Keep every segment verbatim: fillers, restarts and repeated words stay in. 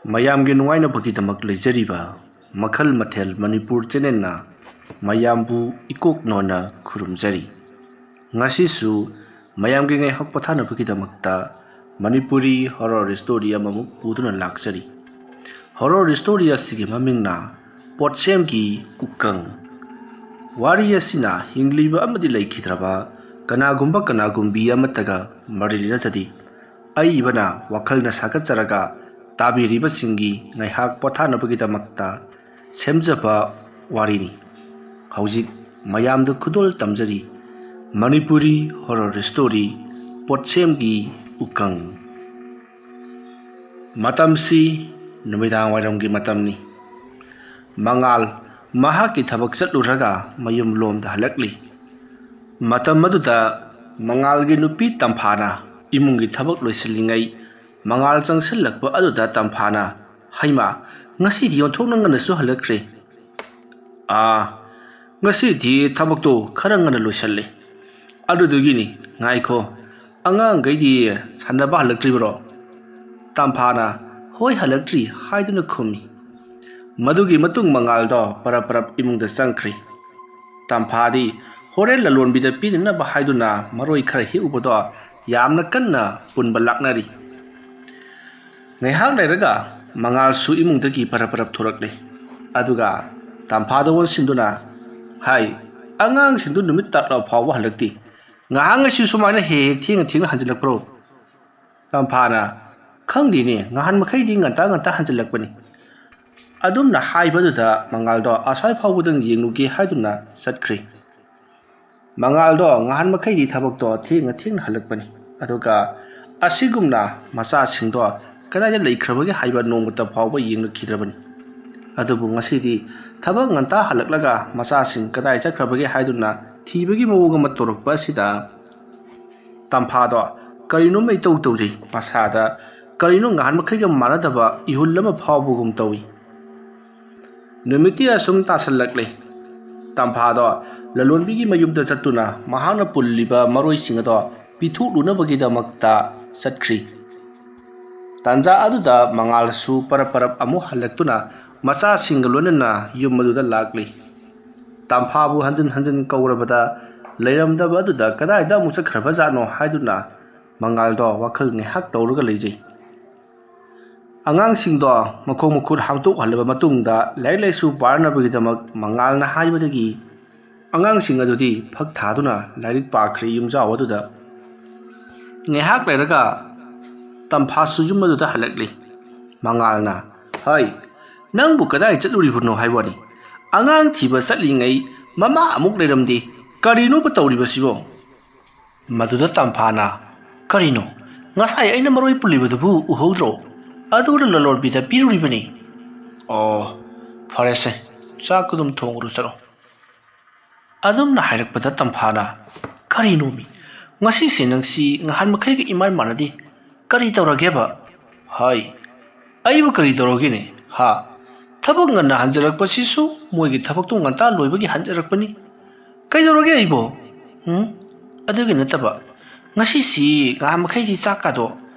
ꯃꯌꯥꯝꯒꯤ ꯅꯨꯡꯉꯥꯏꯅꯕꯒꯤꯗꯃꯛ ꯂꯩꯖꯔꯤꯕ ꯃꯈꯜ ꯃꯊꯦꯜ ꯃꯅꯤꯄꯨꯔ ꯆꯦꯅꯦꯜꯅ ꯃꯌꯥꯝꯕꯨ ꯏꯀꯣꯛ ꯅꯣꯟꯅ ꯈꯨꯔꯨꯝꯖꯔꯤ꯫ ꯉꯁꯤꯁꯨ ꯃꯌꯥꯝꯒꯤ ꯉꯥꯏꯍꯥꯛ ꯄꯣꯊꯥꯅꯕꯒꯤꯗꯃꯛꯇ ꯃꯅꯤꯄꯨꯔꯤ ꯍꯣꯔꯣꯔ ꯁ꯭ꯇꯣꯔꯤ ꯑꯃꯃꯨꯛ ꯄꯨꯗꯨꯅ ꯂꯥꯛꯆꯔꯤ꯫ ꯍꯣꯔꯣꯔ ꯁ꯭ꯇꯣꯔꯤ ꯑꯁꯤꯒꯤ ꯃꯃꯤꯡꯅ ꯄꯣꯠꯁꯦꯝꯒꯤ ꯎꯀꯪ꯫ ꯋꯥꯔꯤ ꯑꯁꯤꯅ ꯍꯤꯡꯂꯤꯕ ꯑꯃꯗꯤ ꯂꯩꯈꯤꯗ꯭ꯔꯕ ꯀꯅꯥꯒꯨꯝꯕ ꯀꯅꯥꯒꯨꯝꯕꯤ ꯑꯃꯠꯇꯒ ꯃꯔꯤ ꯂꯩꯅꯖꯗꯦ꯫ ꯑꯏꯕꯅ ꯋꯥꯈꯜꯅ ꯁꯥꯒꯠꯆꯔꯒ ꯇꯥꯕꯤꯔꯤꯕꯁꯤꯡꯒꯤ ꯉꯥꯏꯍꯥꯛ ꯄꯣꯊꯥꯅꯕꯒꯤꯗꯃꯛꯇ ꯁꯦꯝꯖꯕ ꯋꯥꯔꯤꯅꯤ꯫ ꯍꯧꯖꯤꯛ ꯃꯌꯥꯝꯗ ꯈꯨꯗꯣꯜ ꯇꯝꯖꯔꯤ ꯃꯅꯤꯄꯨꯔꯤ ꯍꯣꯔꯣꯔ ꯁ꯭ꯇꯣꯔꯤ ꯄꯣꯠꯁꯦꯝꯒꯤ ꯎꯀꯪ꯫ ꯃꯇꯝꯁꯤ ꯅꯨꯃꯤꯗꯥꯡ ꯋꯥꯏꯔꯝꯒꯤ ꯃꯇꯝꯅꯤ꯫ ꯃꯉꯥꯜ ꯃꯍꯥꯛꯀꯤ ꯊꯕꯛ ꯆꯠꯂꯨꯔꯒ ꯃꯌꯨꯝ ꯂꯣꯝꯗ ꯍꯜꯂꯛꯂꯤ꯫ ꯃꯇꯝ ꯑꯗꯨꯗ ꯃꯉꯥꯜꯒꯤ ꯅꯨꯄꯤ ꯇꯝꯐꯥꯅ ꯏꯃꯨꯡꯒꯤ ꯊꯕꯛ ꯂꯣꯏꯁꯤꯜꯂꯤꯉꯩ ꯃꯉꯥꯜ ꯆꯪꯁꯤꯜꯂꯛꯄ ꯑꯗꯨꯗ ꯇꯝꯐꯥꯅ, "ꯍꯩꯃꯥ, ꯉꯁꯤꯗꯤ ꯑꯣꯟꯊꯣꯛꯅ ꯉꯟꯅꯁꯨ ꯍꯜꯂꯛꯈ꯭ꯔꯦ꯫ ꯑꯥ, ꯉꯁꯤꯗꯤ ꯊꯕꯛꯇꯣ ꯈꯔ ꯉꯟꯅ ꯂꯣꯏꯁꯤꯜꯂꯦ꯫ ꯑꯗꯨꯗꯨꯒꯤꯅꯤ, ꯉꯥꯏꯈꯣ, ꯑꯉꯥꯡꯈꯩꯗꯤ ꯁꯥꯟꯅꯕ ꯍꯜꯂꯛꯇ꯭ꯔꯤꯕꯔꯣ?" ꯇꯝꯐꯥꯅ, "ꯍꯣꯏ, ꯍꯜꯂꯛꯇ꯭ꯔꯤ" ꯍꯥꯏꯗꯨꯅ ꯈꯨꯝꯃꯤ꯫ ꯃꯗꯨꯒꯤ ꯃꯇꯨꯡ ꯃꯉꯥꯜꯗꯣ ꯄꯔꯞ ꯄꯔꯞ ꯏꯃꯨꯡꯗ ꯆꯪꯈ꯭ꯔꯦ꯫ ꯇꯝꯐꯥꯗꯤ ꯍꯣꯔꯦꯟ ꯂꯂꯣꯟꯕꯤꯗ ꯄꯤꯅꯅꯕ ꯍꯥꯏꯗꯨꯅ ꯃꯔꯣꯏ ꯈꯔ ꯍꯦꯛꯎꯕꯗꯣ ꯌꯥꯝꯅ ꯀꯟꯅ ꯄꯨꯟꯕ ꯂꯥꯛꯅꯔꯤ꯫ ꯉꯥꯏꯍꯥꯛ ꯂꯩꯔꯒ ꯃꯉꯥꯜꯁꯨ ꯏꯃꯨꯡꯗꯒꯤ ꯄꯔꯞ ꯄꯔꯞ ꯊꯣꯔꯛꯂꯦ꯫ ꯑꯗꯨꯒ ꯇꯝꯐꯥꯗ ꯑꯣꯟꯁꯤꯟꯗꯨꯅ, "ꯍꯥꯏ, ꯑꯉꯥꯡꯁꯤꯡꯗꯨ ꯅꯨꯃꯤꯠ ꯇꯥꯛꯂꯕ ꯐꯥꯎꯕ ꯍꯜꯂꯛꯇꯦ꯫ ꯉꯥꯏꯍꯥꯛꯉꯩꯁꯨ ꯁꯨꯃꯥꯏꯅ ꯍꯦꯛ ꯍꯦꯛ ꯊꯦꯡꯅ ꯊꯦꯡꯅ ꯍꯟꯖꯤꯜꯂꯛꯄ꯭ꯔꯣ?" ꯇꯝꯐꯥꯅ, "ꯈꯪꯗꯦꯅꯦ, ꯉꯍꯥꯟ ꯃꯈꯩꯗꯤ ꯉꯟꯇꯥ ꯉꯟꯇꯥ ꯍꯟꯖꯤꯜꯂꯛꯄꯅꯤ"꯫ ꯑꯗꯨꯝꯅ ꯍꯥꯏꯕꯗꯨꯗ ꯃꯉꯥꯜꯗꯣ ꯑꯁ꯭ꯋꯥꯏ ꯐꯥꯎꯕꯗꯪ ꯌꯦꯡꯂꯨꯒꯦ ꯍꯥꯏꯗꯨꯅ ꯆꯠꯈ꯭ꯔꯦ꯫ ꯃꯉꯥꯜꯗꯣ ꯉꯍꯥꯟ ꯃꯈꯩꯗꯤ ꯊꯕꯛꯇꯣ ꯊꯦꯡꯅ ꯊꯦꯡꯅ ꯍꯜꯂꯛꯄꯅꯤ꯫ ꯑꯗꯨꯒ ꯑꯁꯤꯒꯨꯝꯅ ꯃꯆꯥꯁꯤꯡꯗꯣ ꯀꯗꯥꯏꯗ ꯂꯩꯈ꯭ꯔꯕꯒꯦ ꯍꯥꯏꯕ ꯅꯣꯡꯃꯇ ꯐꯥꯎꯕ ꯌꯦꯡꯂꯛꯈꯤꯗ꯭ꯔꯕꯅꯤ꯫ ꯑꯗꯨꯕꯨ ꯉꯁꯤꯗꯤ ꯊꯕꯛ ꯉꯟꯇꯥ ꯍꯜꯂꯛꯂꯒ ꯃꯆꯥꯁꯤꯡ ꯀꯗꯥꯏ ꯆꯠꯈ꯭ꯔꯕꯒꯦ ꯍꯥꯏꯗꯨꯅ ꯊꯤꯕꯒꯤ ꯃꯑꯣꯡ ꯑꯃ ꯇꯧꯔꯛꯄ ꯑꯁꯤꯗ ꯇꯝꯐꯥꯗꯣ ꯀꯔꯤꯅꯣꯝꯃ ꯏꯇꯧ ꯇꯧꯖꯩ꯫ ꯃꯁꯥꯗ ꯀꯔꯤꯅꯣ ꯉꯍꯥꯟ ꯃꯈꯩꯒ ꯃꯥꯟꯅꯗꯕ ꯏꯍꯨꯜ ꯑꯃ ꯐꯥꯎꯕꯒꯨꯝ ꯇꯧꯏ꯫ ꯅꯨꯃꯤꯠꯇꯤ ꯑꯁꯨꯝ ꯇꯥꯁꯜꯂꯛꯂꯦ꯫ ꯇꯝꯐꯥꯗꯣ ꯂꯂꯣꯟꯕꯤꯒꯤ ꯃꯌꯨꯝꯗ ꯆꯠꯇꯨꯅ ꯃꯍꯥꯛꯅ ꯄꯨꯜꯂꯤꯕ ꯃꯔꯣꯏꯁꯤꯡ ꯑꯗꯣ ꯄꯤꯊꯣꯛꯂꯨꯅꯕꯒꯤꯗꯃꯛꯇ ꯆꯠꯈ꯭ꯔꯤ꯫ ꯇꯥꯟꯖꯥ ꯑꯗꯨꯗ ꯃꯉꯥꯜꯁꯨ ꯄꯔꯞ ꯄꯔꯞ ꯑꯃꯨꯛ ꯍꯜꯂꯛꯇꯨꯅ ꯃꯆꯥꯁꯤꯡꯒ ꯂꯣꯏꯅꯅ ꯌꯨꯝ ꯑꯗꯨꯗ ꯂꯥꯛꯂꯤ꯫ ꯇꯝꯐꯥꯕꯨ ꯍꯟꯖꯤꯟ ꯍꯟꯖꯤꯟ ꯀꯧꯔꯕꯗ ꯂꯩꯔꯝꯗꯕ ꯑꯗꯨꯗ ꯀꯗꯥꯏꯗ ꯑꯃꯨꯛ ꯆꯠꯈ꯭ꯔꯕꯖꯥꯠꯅꯣ ꯍꯥꯏꯗꯨꯅ ꯃꯉꯥꯜꯗꯣ ꯋꯥꯈꯜ ꯉꯥꯏꯍꯥꯛ ꯇꯧꯔꯒ ꯂꯩꯖꯩ꯫ ꯑꯉꯥꯡꯁꯤꯡꯗꯣ ꯃꯈꯣꯡ ꯃꯈꯨꯠ ꯍꯥꯝꯇꯣꯛꯍꯜꯂꯕ ꯃꯇꯨꯡꯗ ꯂꯥꯏꯔꯤꯛ ꯂꯥꯏꯁꯨ ꯄꯥꯅꯕꯒꯤꯗꯃꯛ ꯃꯉꯥꯜꯅ ꯍꯥꯏꯕꯗꯒꯤ ꯑꯉꯥꯡꯁꯤꯡ ꯑꯗꯨꯗꯤ ꯐꯛ ꯊꯥꯗꯨꯅ ꯂꯥꯏꯔꯤꯛ ꯄꯥꯈ꯭ꯔꯦ ꯌꯨꯝꯖꯥꯎ ꯑꯗꯨꯗ꯫ ꯉꯥꯏꯍꯥꯛ ꯂꯩꯔꯒ ꯇꯝꯐꯥꯁꯨ ꯌꯨꯝ ꯑꯗꯨꯗ ꯍꯜꯂꯛꯂꯤ꯫ ꯃꯉꯥꯜꯅ, "ꯍꯩ, ꯅꯪꯕꯨ ꯀꯗꯥꯏ ꯆꯠꯂꯨꯔꯤꯕꯅꯣ ꯍꯥꯏꯕꯅꯤ? ꯑꯉꯥꯡ ꯊꯤꯕ ꯆꯠꯂꯤꯉꯩ ꯃꯃꯥ ꯑꯃꯨꯛ ꯂꯩꯔꯝꯗꯦ꯫ ꯀꯔꯤꯅꯣꯕ ꯇꯧꯔꯤꯕꯁꯤꯕꯣ?" ꯃꯗꯨꯗ ꯇꯝꯐꯥꯅ, "ꯀꯔꯤꯅꯣ? ꯉꯁꯥꯏ ꯑꯩꯅ ꯃꯔꯣꯏ ꯄꯨꯜꯂꯤꯕꯗꯨꯕꯨ ꯎꯍꯧꯗ꯭ꯔꯣ? ꯑꯗꯨꯅ ꯂꯂꯣꯟꯕꯤꯗ ꯄꯤꯔꯨꯔꯤꯕꯅꯤ꯫" "ꯑꯣ, ꯐꯔꯦꯁꯦ, ꯆꯥꯛ ꯑꯗꯨꯝ ꯊꯣꯡꯉꯨꯔꯣ ꯆꯠꯂꯣ꯫" ꯑꯗꯨꯝꯅ ꯍꯥꯏꯔꯛꯄꯗ ꯇꯝꯐꯥꯅ, "ꯀꯔꯤꯅꯣꯃꯤ? ꯉꯁꯤꯁꯦ ꯅꯪꯁꯤ ꯉꯍꯥꯟ ꯃꯈꯩꯒ ꯏꯃꯥꯟ ꯃꯥꯟꯅꯗꯦ꯫ ꯀꯔꯤ ꯇꯧꯔꯒꯦꯕ?" "ꯍꯥꯏ, ꯑꯩꯕꯨ ꯀꯔꯤ ꯇꯧꯔꯒꯦꯅꯦ? ꯍꯥ? ꯊꯕꯛ ꯉꯟꯅ ꯍꯟꯖꯔꯛꯄꯁꯤꯁꯨ ꯃꯣꯏꯒꯤ ꯊꯕꯛꯇꯨ ꯉꯟꯇꯥ ꯂꯣꯏꯕꯒꯤ ꯍꯟꯖꯔꯛꯄꯅꯤ꯫ ꯀꯩꯗꯧꯔꯒꯦ ꯑꯩꯕꯣ? ꯎꯝ? ꯑꯗꯨꯒꯤ ꯅꯠꯇꯕ, ꯉꯁꯤꯁꯤ ꯉꯍꯥꯟ ꯃꯈꯩꯗꯤ ꯆꯥꯛꯀꯗꯣ,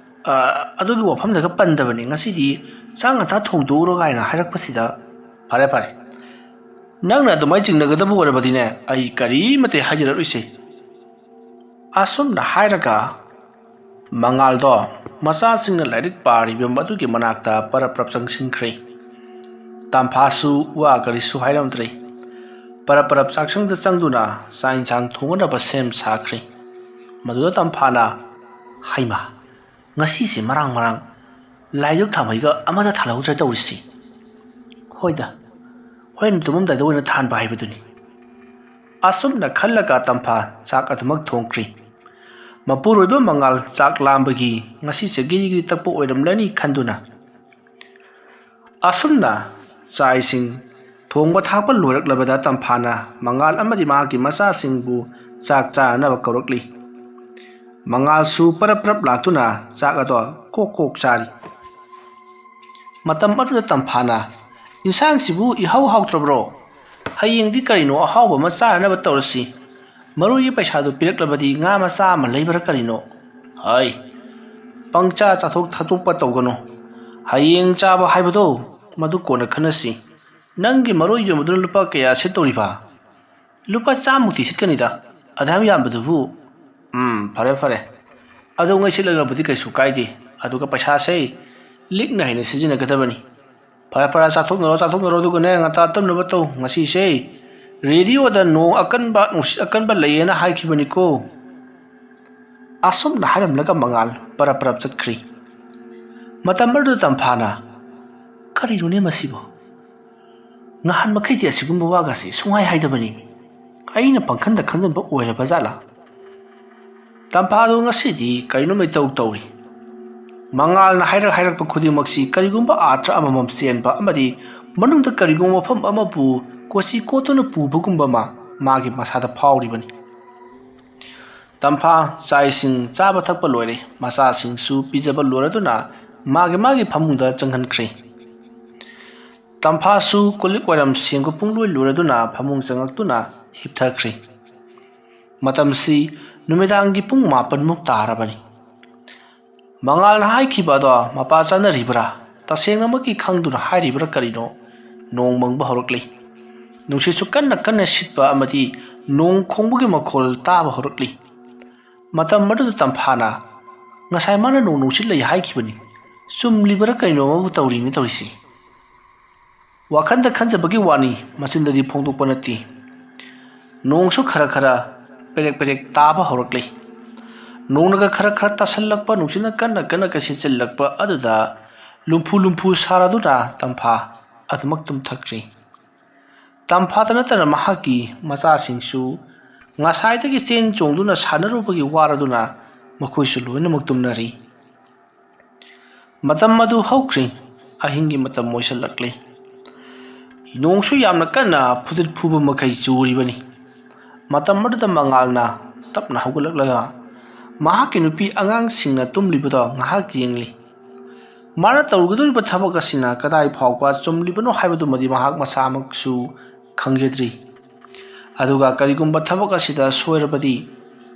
ꯑ, ꯑꯗꯨꯒꯤ ꯋꯥꯐꯝꯗꯒ ꯄꯟꯗꯕꯅꯤ꯫ ꯉꯁꯤꯗꯤ ꯆꯥꯛ ꯉꯟꯇꯥ ꯊꯣꯡꯗꯣꯛꯎꯔꯣ ꯀꯥꯏꯅ ꯍꯥꯏꯔꯛꯄꯁꯤꯗ, ꯐꯔꯦ, ꯐꯔꯦ꯫ ꯅꯪꯅ ꯑꯗꯨꯃꯥꯏꯅ ꯆꯤꯡꯅꯒꯗꯕ ꯑꯣꯏꯔꯕꯗꯤꯅꯦ, ꯑꯩ ꯀꯔꯤꯃꯠꯇ ꯍꯥꯏꯖꯔꯛꯂꯣꯏꯁꯦ꯫" ꯑꯁꯨꯝꯅ ꯍꯥꯏꯔꯒ ꯃꯉꯥꯜꯗꯣ ꯃꯆꯥꯁꯤꯡꯅ ꯂꯥꯏꯔꯤꯛ ꯄꯥꯔꯤꯕ ꯃꯗꯨꯒꯤ ꯃꯅꯥꯛꯇ ꯄꯔꯞ ꯄꯔꯞ ꯆꯪꯁꯤꯟꯈ꯭ꯔꯦ꯫ ꯇꯝꯐꯥꯁꯨ ꯋꯥ ꯀꯔꯤꯁꯨ ꯍꯥꯏꯔꯝꯗ꯭ꯔꯦ꯫ ꯄꯔꯞ ꯄꯔꯞ ꯆꯥꯛꯁꯪꯗ ꯆꯪꯗꯨꯅ ꯆꯥꯛ ꯏꯟꯁꯥꯡ ꯊꯣꯡꯅꯅꯕ ꯁꯦꯝ ꯁꯥꯈ꯭ꯔꯦ꯫ ꯃꯗꯨꯗ ꯇꯝꯐꯥꯅ, "ꯍꯩꯃꯥ, ꯉꯁꯤꯁꯦ ꯃꯔꯥꯡ ꯃꯔꯥꯡ ꯂꯥꯏꯗꯨꯛ ꯊꯥꯃꯩꯒ ꯑꯃꯗ ꯊꯥꯜꯍꯧꯗ꯭ꯔꯦ ꯇꯧꯔꯤꯁꯤ꯫ ꯍꯣꯏꯗ, ꯍꯣꯔꯦꯟ ꯇꯨꯝꯃꯝꯗꯥꯏꯗ ꯑꯣꯏꯅ ꯊꯥꯟꯕ ꯍꯥꯏꯕꯗꯨꯅꯤ꯫" ꯑꯁꯨꯝꯅ ꯈꯜꯂꯒ ꯇꯝꯐꯥ ꯆꯥꯛ ꯑꯗꯨꯃꯛ ꯊꯣꯡꯈ꯭ꯔꯤ꯫ ꯃꯄꯨꯔꯣꯏꯕ ꯃꯉꯥꯜ ꯆꯥꯛ ꯂꯥꯝꯕꯒꯤ ꯉꯁꯤꯁꯦ ꯒꯤꯔꯤ ꯒꯤꯔꯤ ꯇꯛꯄ ꯑꯣꯏꯔꯝꯂꯅꯤ ꯈꯟꯗꯨꯅ꯫ ꯑꯁꯨꯝꯅ ꯆꯥꯛ ꯏꯁꯤꯡ ꯊꯣꯡꯕ ꯊꯥꯛꯄ ꯂꯣꯏꯔꯛꯂꯕꯗ ꯇꯝꯐꯥꯅ ꯃꯉꯥꯜ ꯑꯃꯗꯤ ꯃꯍꯥꯛꯀꯤ ꯃꯆꯥꯁꯤꯡꯕꯨ ꯆꯥꯛ ꯆꯥꯅꯅꯕ ꯀꯧꯔꯛꯂꯤ꯫ ꯃꯉꯥꯜꯁꯨ ꯄꯔꯞ ꯄꯔꯞ ꯂꯥꯛꯇꯨꯅ ꯆꯥꯛ ꯑꯗꯣ ꯀꯣꯛ ꯀꯣꯛ ꯆꯥꯔꯤ꯫ ꯃꯇꯝ ꯑꯗꯨꯗ ꯇꯝꯐꯥꯅ, "ꯏꯟꯁꯥꯡꯁꯤꯕꯨ ꯏꯍꯥꯎ ꯍꯥꯎꯇ꯭ꯔꯕ꯭ꯔꯣ? ꯍꯌꯦꯡꯗꯤ ꯀꯔꯤꯅꯣ ꯑꯍꯥꯎꯕ ꯑꯃ ꯆꯥꯅꯅꯕ ꯇꯧꯔꯁꯤ꯫ ꯃꯔꯨꯒꯤ ꯄꯩꯁꯥꯗꯨ ꯄꯤꯔꯛꯂꯕꯗꯤ ꯉꯥ ꯃꯆꯥ ꯑꯃ ꯂꯩꯕ꯭ꯔꯥ ꯀꯔꯤꯅꯣ?" "ꯍꯥꯏ, ꯄꯪꯆꯥ ꯆꯥꯊꯣꯛ ꯊꯛꯇꯣꯛꯄ ꯇꯧꯒꯅꯨ꯫ ꯍꯌꯦꯡ ꯆꯥꯕ ꯍꯥꯏꯕꯗꯣ ꯃꯗꯨ ꯀꯣꯟꯅ ꯈꯟꯅꯁꯤ꯫ ꯅꯪꯒꯤ ꯃꯔꯣꯏ ꯌꯣꯟꯕꯗꯨꯅ ꯂꯨꯄꯥ ꯀꯌꯥ ꯁꯤꯠꯇꯧꯔꯤꯕ? ꯂꯨꯄꯥ ꯆꯥꯝꯃꯨꯛꯇꯤ ꯁꯤꯠꯀꯅꯤꯗ꯫ ꯑꯗꯨꯌꯥꯝ ꯌꯥꯝꯕꯗꯨꯕꯨ? ꯎꯝ, ꯐꯔꯦ ꯐꯔꯦ꯫ ꯑꯗꯣ ꯉꯩꯁꯤꯠꯂꯒꯕꯨꯗꯤ ꯀꯩꯁꯨ ꯀꯥꯏꯗꯦ, ꯑꯗꯨꯒ ꯄꯩꯁꯥꯁꯦ ꯂꯤꯛꯅ ꯍꯩꯅ ꯁꯤꯖꯤꯟꯅꯒꯗꯕꯅꯤ꯫ ꯐꯔꯦ ꯐꯔꯦ, ꯆꯥꯊꯣꯛꯅꯔꯣ ꯆꯥꯊꯣꯛꯅꯔꯣ, ꯑꯗꯨꯒꯅꯦ ꯉꯟꯇꯥ ꯇꯨꯝꯅꯕ ꯇꯧ꯫ ꯉꯁꯤꯁꯦ ꯔꯦꯗꯤꯑꯣꯗ ꯅꯣꯡ ꯑꯀꯟꯕ ꯅꯨꯡꯁꯤꯠ ꯑꯀꯟꯕ ꯂꯩꯌꯦꯅ ꯍꯥꯏꯈꯤꯕꯅꯤꯀꯣ꯫ ꯑꯁꯨꯝꯅ ꯍꯥꯏꯔꯝꯂꯒ ꯃꯉꯥꯜ ꯄꯔꯞ ꯄꯔꯞ ꯆꯠꯈ꯭ꯔꯤ꯫ ꯃꯇꯝ ꯑꯗꯨꯗ ꯇꯝꯐꯥꯅ, "ꯀꯔꯤꯅꯣꯅꯦ ꯃꯁꯤꯕꯣ? ꯅꯍꯥꯟ ꯃꯈꯩꯗꯤ ꯑꯁꯤꯒꯨꯝꯕ ꯋꯥꯒꯁꯤ ꯁꯨꯡꯍꯥꯏ ꯍꯥꯏꯗꯕꯅꯤ꯫ ꯑꯩꯅ ꯄꯪꯈꯟꯗ ꯈꯟꯖꯟꯕ ꯑꯣꯏꯔꯕ ꯖꯥꯠꯂꯥ?" ꯇꯝꯐꯥꯗꯨ ꯉꯁꯤꯗꯤ ꯀꯔꯤꯅꯣꯝ ꯏꯇꯧ ꯇꯧꯔꯤ꯫ ꯃꯉꯥꯜꯅ ꯍꯥꯏꯔꯛ ꯍꯥꯏꯔꯛꯄ ꯈꯨꯗꯤꯡꯃꯛꯁꯤ ꯀꯔꯤꯒꯨꯝꯕ ꯑꯥꯔꯊ ꯑꯃꯃꯝ ꯆꯦꯟꯕ ꯑꯃꯗꯤ ꯃꯅꯨꯡꯗ ꯀꯔꯤꯒꯨꯝꯕ ꯋꯥꯐꯝ ꯑꯃꯕꯨ ꯀꯣꯆꯤ ꯀꯣꯠꯇꯨꯅ ꯄꯨꯕꯒꯨꯝꯕ ꯑꯃ ꯃꯥꯒꯤ ꯃꯁꯥꯗ ꯐꯥꯎꯔꯤꯕꯅꯤ꯫ ꯇꯝꯐꯥ ꯆꯥꯛ ꯏꯁꯤꯡ ꯆꯥꯕ ꯊꯛꯄ ꯂꯣꯏꯔꯦ꯫ ꯃꯆꯥꯁꯤꯡꯁꯨ ꯄꯤꯖꯕ ꯂꯣꯏꯔꯗꯨꯅ ꯃꯥꯒꯤ ꯃꯥꯒꯤ ꯐꯃꯨꯡꯗ ꯆꯪꯍꯟꯈ꯭ꯔꯦ꯫ ꯇꯝꯐꯥꯁꯨ ꯀꯣꯜꯂꯤꯛ ꯋꯥꯏꯔꯝ ꯁꯦꯡꯕ ꯄꯨꯡꯂꯣꯏ ꯂꯣꯏꯔꯗꯨꯅ ꯐꯃꯨꯡ ꯆꯪꯉꯛꯇꯨꯅ ꯍꯤꯞꯊꯈ꯭ꯔꯦ꯫ ꯃꯇꯝꯁꯤ ꯅꯨꯃꯤꯗꯥꯡꯒꯤ ꯄꯨꯡ ꯃꯥꯄꯟꯃꯨꯛ ꯇꯥꯔꯕꯅꯤ꯫ ꯃꯉꯥꯜꯅ ꯍꯥꯏꯈꯤꯕ ꯑꯗꯣ ꯃꯄꯥ ꯆꯥꯅꯔꯤꯕ꯭ꯔꯥ? ꯇꯁꯦꯡꯅꯃꯛꯀꯤ ꯈꯪꯗꯨꯅ ꯍꯥꯏꯔꯤꯕ꯭ꯔꯥ ꯀꯔꯤꯅꯣ? ꯅꯣꯡ ꯃꯪꯕ ꯍꯧꯔꯛꯂꯤ꯫ ꯅꯨꯡꯁꯤꯠꯁꯨ ꯀꯟꯅ ꯀꯟꯅ ꯁꯤꯠꯄ ꯑꯃꯗꯤ ꯅꯣꯡ ꯈꯣꯡꯕꯒꯤ ꯃꯈꯣꯜ ꯇꯥꯕ ꯍꯧꯔꯛꯂꯤ꯫ ꯃꯇꯝ ꯑꯗꯨꯗ ꯇꯝꯐꯥꯅ, "ꯉꯁꯥꯏ ꯃꯥꯅ ꯅꯣꯡ ꯅꯨꯡꯁꯤꯠ ꯂꯩ ꯍꯥꯏꯈꯤꯕꯅꯤ꯫ ꯆꯨꯝꯂꯤꯕ꯭ꯔꯥ ꯀꯩꯅꯣ ꯑꯃꯕꯨ ꯇꯧꯔꯤꯅꯤ ꯇꯧꯔꯤꯁꯤ꯫ ꯋꯥꯈꯟꯗ ꯈꯟꯖꯕꯒꯤ ꯋꯥꯅꯤ, ꯃꯆꯤꯟꯗꯗꯤ ꯐꯣꯡꯗꯣꯛꯄ ꯅꯠꯇꯦ꯫ ꯅꯣꯡꯁꯨ ꯈꯔ ꯈꯔ ꯄꯦꯔꯦꯛ ꯄꯦꯔꯦꯛ ꯇꯥꯕ ꯍꯧꯔꯛꯂꯤ꯫ ꯅꯣꯡꯅꯒ ꯈꯔ ꯈꯔ ꯇꯥꯁꯜꯂꯛꯄ, ꯅꯨꯡꯁꯤꯠꯅ ꯀꯟꯅ ꯀꯟꯅ ꯀꯩꯁꯤꯠ ꯆꯤꯜꯂꯛꯄ ꯑꯗꯨꯗ ꯂꯨꯝꯐꯨ ꯂꯨꯝꯐꯨ ꯁꯥꯔꯗꯨꯅ ꯇꯝꯐꯥ ꯑꯗꯨꯃꯛ ꯇꯨꯝꯊꯈ꯭ꯔꯤ꯫ ꯇꯝꯐꯥꯗ ꯅꯠꯇꯅ ꯃꯍꯥꯛꯀꯤ ꯃꯆꯥꯁꯤꯡꯁꯨ ꯉꯁꯥꯏꯗꯒꯤ ꯆꯦꯟ ꯆꯣꯡꯗꯨꯅ ꯁꯥꯟꯅꯔꯨꯕꯒꯤ ꯋꯥꯔꯗꯨꯅ ꯃꯈꯣꯏꯁꯨ ꯂꯣꯏꯅꯃꯛ ꯇꯨꯝꯅꯔꯤ꯫ ꯃꯇꯝ ꯑꯗꯨ ꯍꯧꯈ꯭ꯔꯦ꯫ ꯑꯍꯤꯡꯒꯤ ꯃꯇꯝ ꯑꯣꯏꯁꯜꯂꯛꯂꯦ꯫ ꯅꯣꯡꯁꯨ ꯌꯥꯝꯅ ꯀꯟꯅ ꯐꯨꯗꯤꯠ ꯐꯨꯕ ꯃꯈꯩ ꯆꯨꯔꯤꯕꯅꯤ꯫ ꯃꯇꯝ ꯑꯗꯨꯗ ꯃꯉꯥꯜꯅ ꯇꯞꯅ ꯍꯧꯒꯠꯂꯛꯂꯒ ꯃꯍꯥꯛꯀꯤ ꯅꯨꯄꯤ ꯑꯉꯥꯡꯁꯤꯡꯅ ꯇꯨꯝꯂꯤꯕꯗꯣ ꯉꯥꯏꯍꯥꯛ ꯌꯦꯡꯂꯤ꯫ ꯃꯥꯅ ꯇꯧꯒꯗꯧꯔꯤꯕ ꯊꯕꯛ ꯑꯁꯤꯅ ꯀꯗꯥꯏ ꯐꯥꯎꯕ ꯆꯨꯝꯂꯤꯕꯅꯣ ꯍꯥꯏꯕꯗꯨꯃꯗꯤ ꯃꯍꯥꯛ ꯃꯁꯥꯃꯛꯁꯨ ꯈꯪꯖꯗ꯭ꯔꯤ꯫ ꯑꯗꯨꯒ ꯀꯔꯤꯒꯨꯝꯕ ꯊꯕꯛ ꯑꯁꯤꯗ ꯁꯣꯏꯔꯕꯗꯤ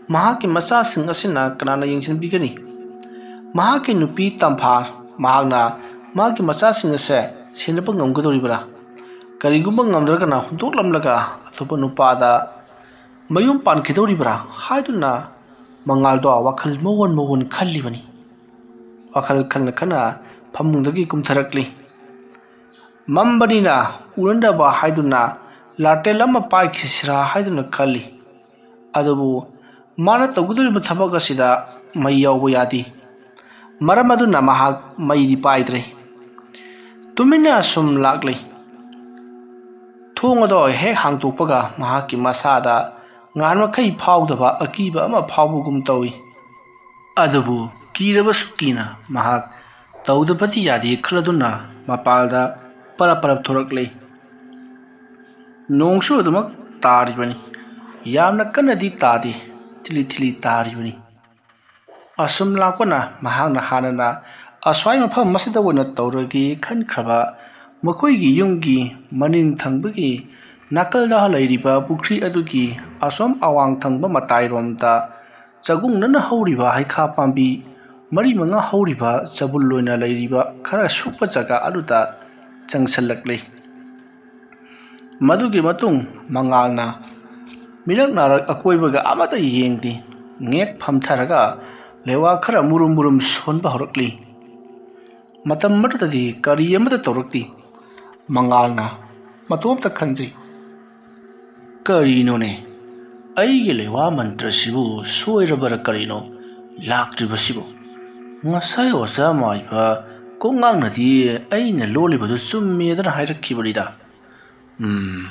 ꯃꯍꯥꯛꯀꯤ ꯃꯆꯥꯁꯤꯡ ꯑꯁꯤꯅ ꯀꯅꯥꯅ ꯌꯦꯡꯁꯤꯟꯕꯤꯒꯅꯤ? ꯃꯍꯥꯛꯀꯤ ꯅꯨꯄꯤ ꯇꯝꯐꯥ, ꯃꯍꯥꯛꯅ ꯃꯍꯥꯛꯀꯤ ꯃꯆꯥꯁꯤꯡ ꯑꯁꯦ ꯁꯦꯟꯅꯕ ꯉꯝꯒꯗꯧꯔꯤꯕ꯭ꯔꯥ? ꯀꯔꯤꯒꯨꯝꯕ ꯉꯝꯗ꯭ꯔꯒꯅ ꯍꯨꯟꯗꯣꯛꯂꯝꯂꯒ ꯑꯇꯣꯞꯄ ꯅꯨꯄꯥꯗ ꯃꯌꯨꯝ ꯄꯥꯟꯈꯤꯗꯧꯔꯤꯕ꯭ꯔꯥ ꯍꯥꯏꯗꯨꯅ ꯃꯉꯥꯜꯗꯣ ꯋꯥꯈꯜ ꯃꯑꯣꯟ ꯃꯑꯣꯟ ꯈꯜꯂꯤꯕꯅꯤ꯫ ꯋꯥꯈꯜ ꯈꯟꯅ ꯈꯟꯅ ꯐꯃꯨꯡꯗꯒꯤ ꯀꯨꯝꯊꯔꯛꯂꯤ꯫ ꯃꯝꯕꯅꯤꯅ ꯎꯅꯗꯕ ꯍꯥꯏꯗꯨꯅ ꯂꯥꯇꯦꯜ ꯑꯃ ꯄꯥꯏꯈꯤꯁꯤꯔꯥ ꯍꯥꯏꯗꯨꯅ ꯈꯜꯂꯤ꯫ ꯑꯗꯨꯕꯨ ꯃꯥꯅ ꯇꯧꯒꯗꯧꯔꯤꯕ ꯊꯕꯛ ꯑꯁꯤꯗ ꯃꯩ ꯌꯥꯎꯕ ꯌꯥꯗꯦ꯫ ꯃꯔꯝ ꯑꯗꯨꯅ ꯃꯍꯥꯛ ꯃꯩꯗꯤ ꯄꯥꯏꯗ꯭ꯔꯦ꯫ ꯇꯨꯃꯤꯟꯅ ꯑꯁꯨꯝ ꯂꯥꯛꯂꯤ꯫ ꯊꯣꯡ ꯑꯗꯣ ꯍꯦꯛ ꯍꯥꯡꯗꯣꯛꯄꯒ ꯃꯍꯥꯛꯀꯤ ꯃꯁꯥꯗ ꯉꯍꯥꯟ ꯃꯈꯩ ꯐꯥꯎꯗꯕ ꯑꯀꯤꯕ ꯑꯃ ꯐꯥꯎꯕꯒꯨꯝ ꯇꯧꯏ꯫ ꯑꯗꯨꯕꯨ ꯀꯤꯔꯕꯁꯨ ꯀꯤꯅ ꯃꯍꯥꯛ ꯇꯧꯗꯕꯗꯤ ꯌꯥꯗꯦ ꯈꯜꯂꯗꯨꯅ ꯃꯄꯥꯜꯗ ꯄꯔꯞ ꯄꯔꯞ ꯊꯣꯔꯛꯂꯦ꯫ ꯅꯣꯡꯁꯨ ꯑꯗꯨꯃꯛ ꯇꯥꯔꯤꯕꯅꯤ꯫ ꯌꯥꯝꯅ ꯀꯟꯅꯗꯤ ꯇꯥꯗꯦ, ꯊꯤꯂꯤ ꯊꯤꯂꯤ ꯇꯥꯔꯤꯕꯅꯤ꯫ ꯑꯁꯨꯝ ꯂꯥꯛꯄꯅ ꯃꯍꯥꯛꯅ ꯍꯥꯟꯅꯅ ꯑꯁ꯭ꯋꯥꯏ ꯃꯐꯝ ꯑꯁꯤꯗ ꯑꯣꯏꯅ ꯇꯧꯔꯒꯦ ꯈꯟꯈ꯭ꯔꯕ ꯃꯈꯣꯏꯒꯤ ꯌꯨꯝꯒꯤ ꯃꯅꯤꯡ ꯊꯪꯕꯒꯤ ꯅꯥꯀꯜꯗ ꯂꯩꯔꯤꯕ ꯄꯨꯈ꯭ꯔꯤ ꯑꯗꯨꯒꯤ ꯑꯁꯣꯝ ꯑꯋꯥꯡ ꯊꯪꯕ ꯃꯇꯥꯏꯔꯣꯝꯗ ꯆꯒꯨꯡꯅꯅ ꯍꯧꯔꯤꯕ ꯍꯩꯈꯥ ꯄꯥꯝꯕꯤ ꯃꯔꯤ ꯃꯉꯥ ꯍꯧꯔꯤꯕ ꯆꯕꯨꯜ ꯑꯣꯏꯅ ꯂꯩꯔꯤꯕ ꯈꯔ ꯁꯨꯛꯄ ꯖꯒꯥ ꯑꯗꯨꯗ ꯆꯪꯁꯤꯜꯂꯛꯂꯤ꯫ ꯃꯗꯨꯒꯤ ꯃꯇꯨꯡ ꯃꯉꯥꯜꯅ ꯃꯤꯔꯛ ꯅꯥꯔꯛ ꯑꯀꯣꯏꯕꯒ ꯑꯃꯠꯇ ꯌꯦꯡꯗꯦ꯫ ꯉꯦꯛ ꯐꯝꯊꯔꯒ ꯂꯩꯋꯥ ꯈꯔ ꯃꯨꯔꯨꯝ ꯃꯨꯔꯨꯝ ꯁꯣꯟꯕ ꯍꯧꯔꯛꯂꯤ꯫ ꯃꯇꯝ ꯑꯃꯠꯇꯗꯤ ꯀꯔꯤ ꯑꯃꯠꯇ ꯇꯧꯔꯛꯇꯦ꯫ ꯃꯉꯥꯜꯅ ꯃꯇꯣꯝꯇ ꯈꯟꯖꯩ, "ꯀꯔꯤꯅꯣꯅꯦ? ꯑꯩꯒꯤ ꯂꯩꯋꯥ ꯃꯟꯇ꯭ꯔꯁꯤꯕꯨ ꯁꯣꯏꯔꯕꯔ ꯀꯔꯤꯅꯣ ꯂꯥꯛꯇ꯭ꯔꯤꯕꯁꯤꯕꯨ? ꯉꯁꯥꯏ ꯑꯣꯖꯥ ꯃꯥꯏꯕ ꯀꯣꯛꯉꯥꯡꯅꯗꯤ ꯑꯩꯅ ꯂꯣꯜꯂꯤꯕꯗꯨ ꯆꯨꯝꯃꯦꯗꯅ ꯍꯥꯏꯔꯛꯈꯤꯕꯅꯤꯗ꯫ ꯎꯝ,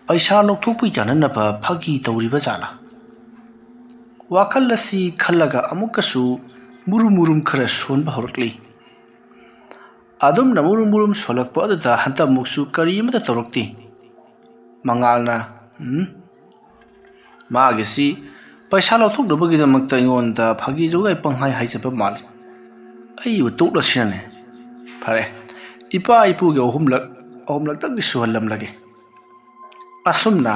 ꯄꯩꯁꯥ ꯂꯧꯊꯣꯛꯄ ꯌꯥꯅꯅꯕ ꯐꯥꯒꯤ ꯇꯧꯔꯤꯕ ꯖꯥꯠꯂꯥ?" ꯋꯥꯈꯜ ꯑꯁꯤ ꯈꯜꯂꯒ ꯑꯃꯨꯛꯀꯁꯨ ꯃꯨꯔꯨꯝ ꯃꯨꯔꯨꯝ ꯈꯔ ꯁꯣꯟꯕ ꯍꯧꯔꯛꯂꯤ꯫ ꯑꯗꯨꯝꯅ ꯃꯨꯔꯨꯝ ꯃꯨꯔꯨꯝ ꯁꯣꯜꯂꯛꯄ ꯑꯗꯨꯗ ꯍꯟꯗꯛꯃꯨꯛꯁꯨ ꯀꯔꯤ ꯑꯃꯠꯇ ꯇꯧꯔꯛꯇꯦ꯫ ꯃꯉꯥꯜꯅ, "ꯎꯝ, ꯃꯥꯒꯤꯁꯤ ꯄꯩꯁꯥ ꯂꯧꯊꯣꯛꯅꯕꯒꯤꯗꯃꯛꯇ ꯑꯩꯉꯣꯟꯗ ꯐꯥꯒꯤ ꯖꯨꯒꯥꯏ ꯄꯪꯍꯥꯏ ꯍꯥꯏꯖꯕ ꯃꯥꯜꯂꯤ꯫ ꯑꯩꯕꯨ ꯇꯣꯛꯂꯁꯤꯔꯅꯦ? ꯐꯔꯦ, ꯏꯄꯥ ꯏꯄꯨꯒꯤ ꯑꯍꯨꯝꯂꯛ, ꯑꯍꯨꯝꯂꯛꯇꯪꯗꯤ ꯁꯨꯍꯜꯂꯝꯂꯒꯦ꯫" ꯑꯁꯨꯝꯅ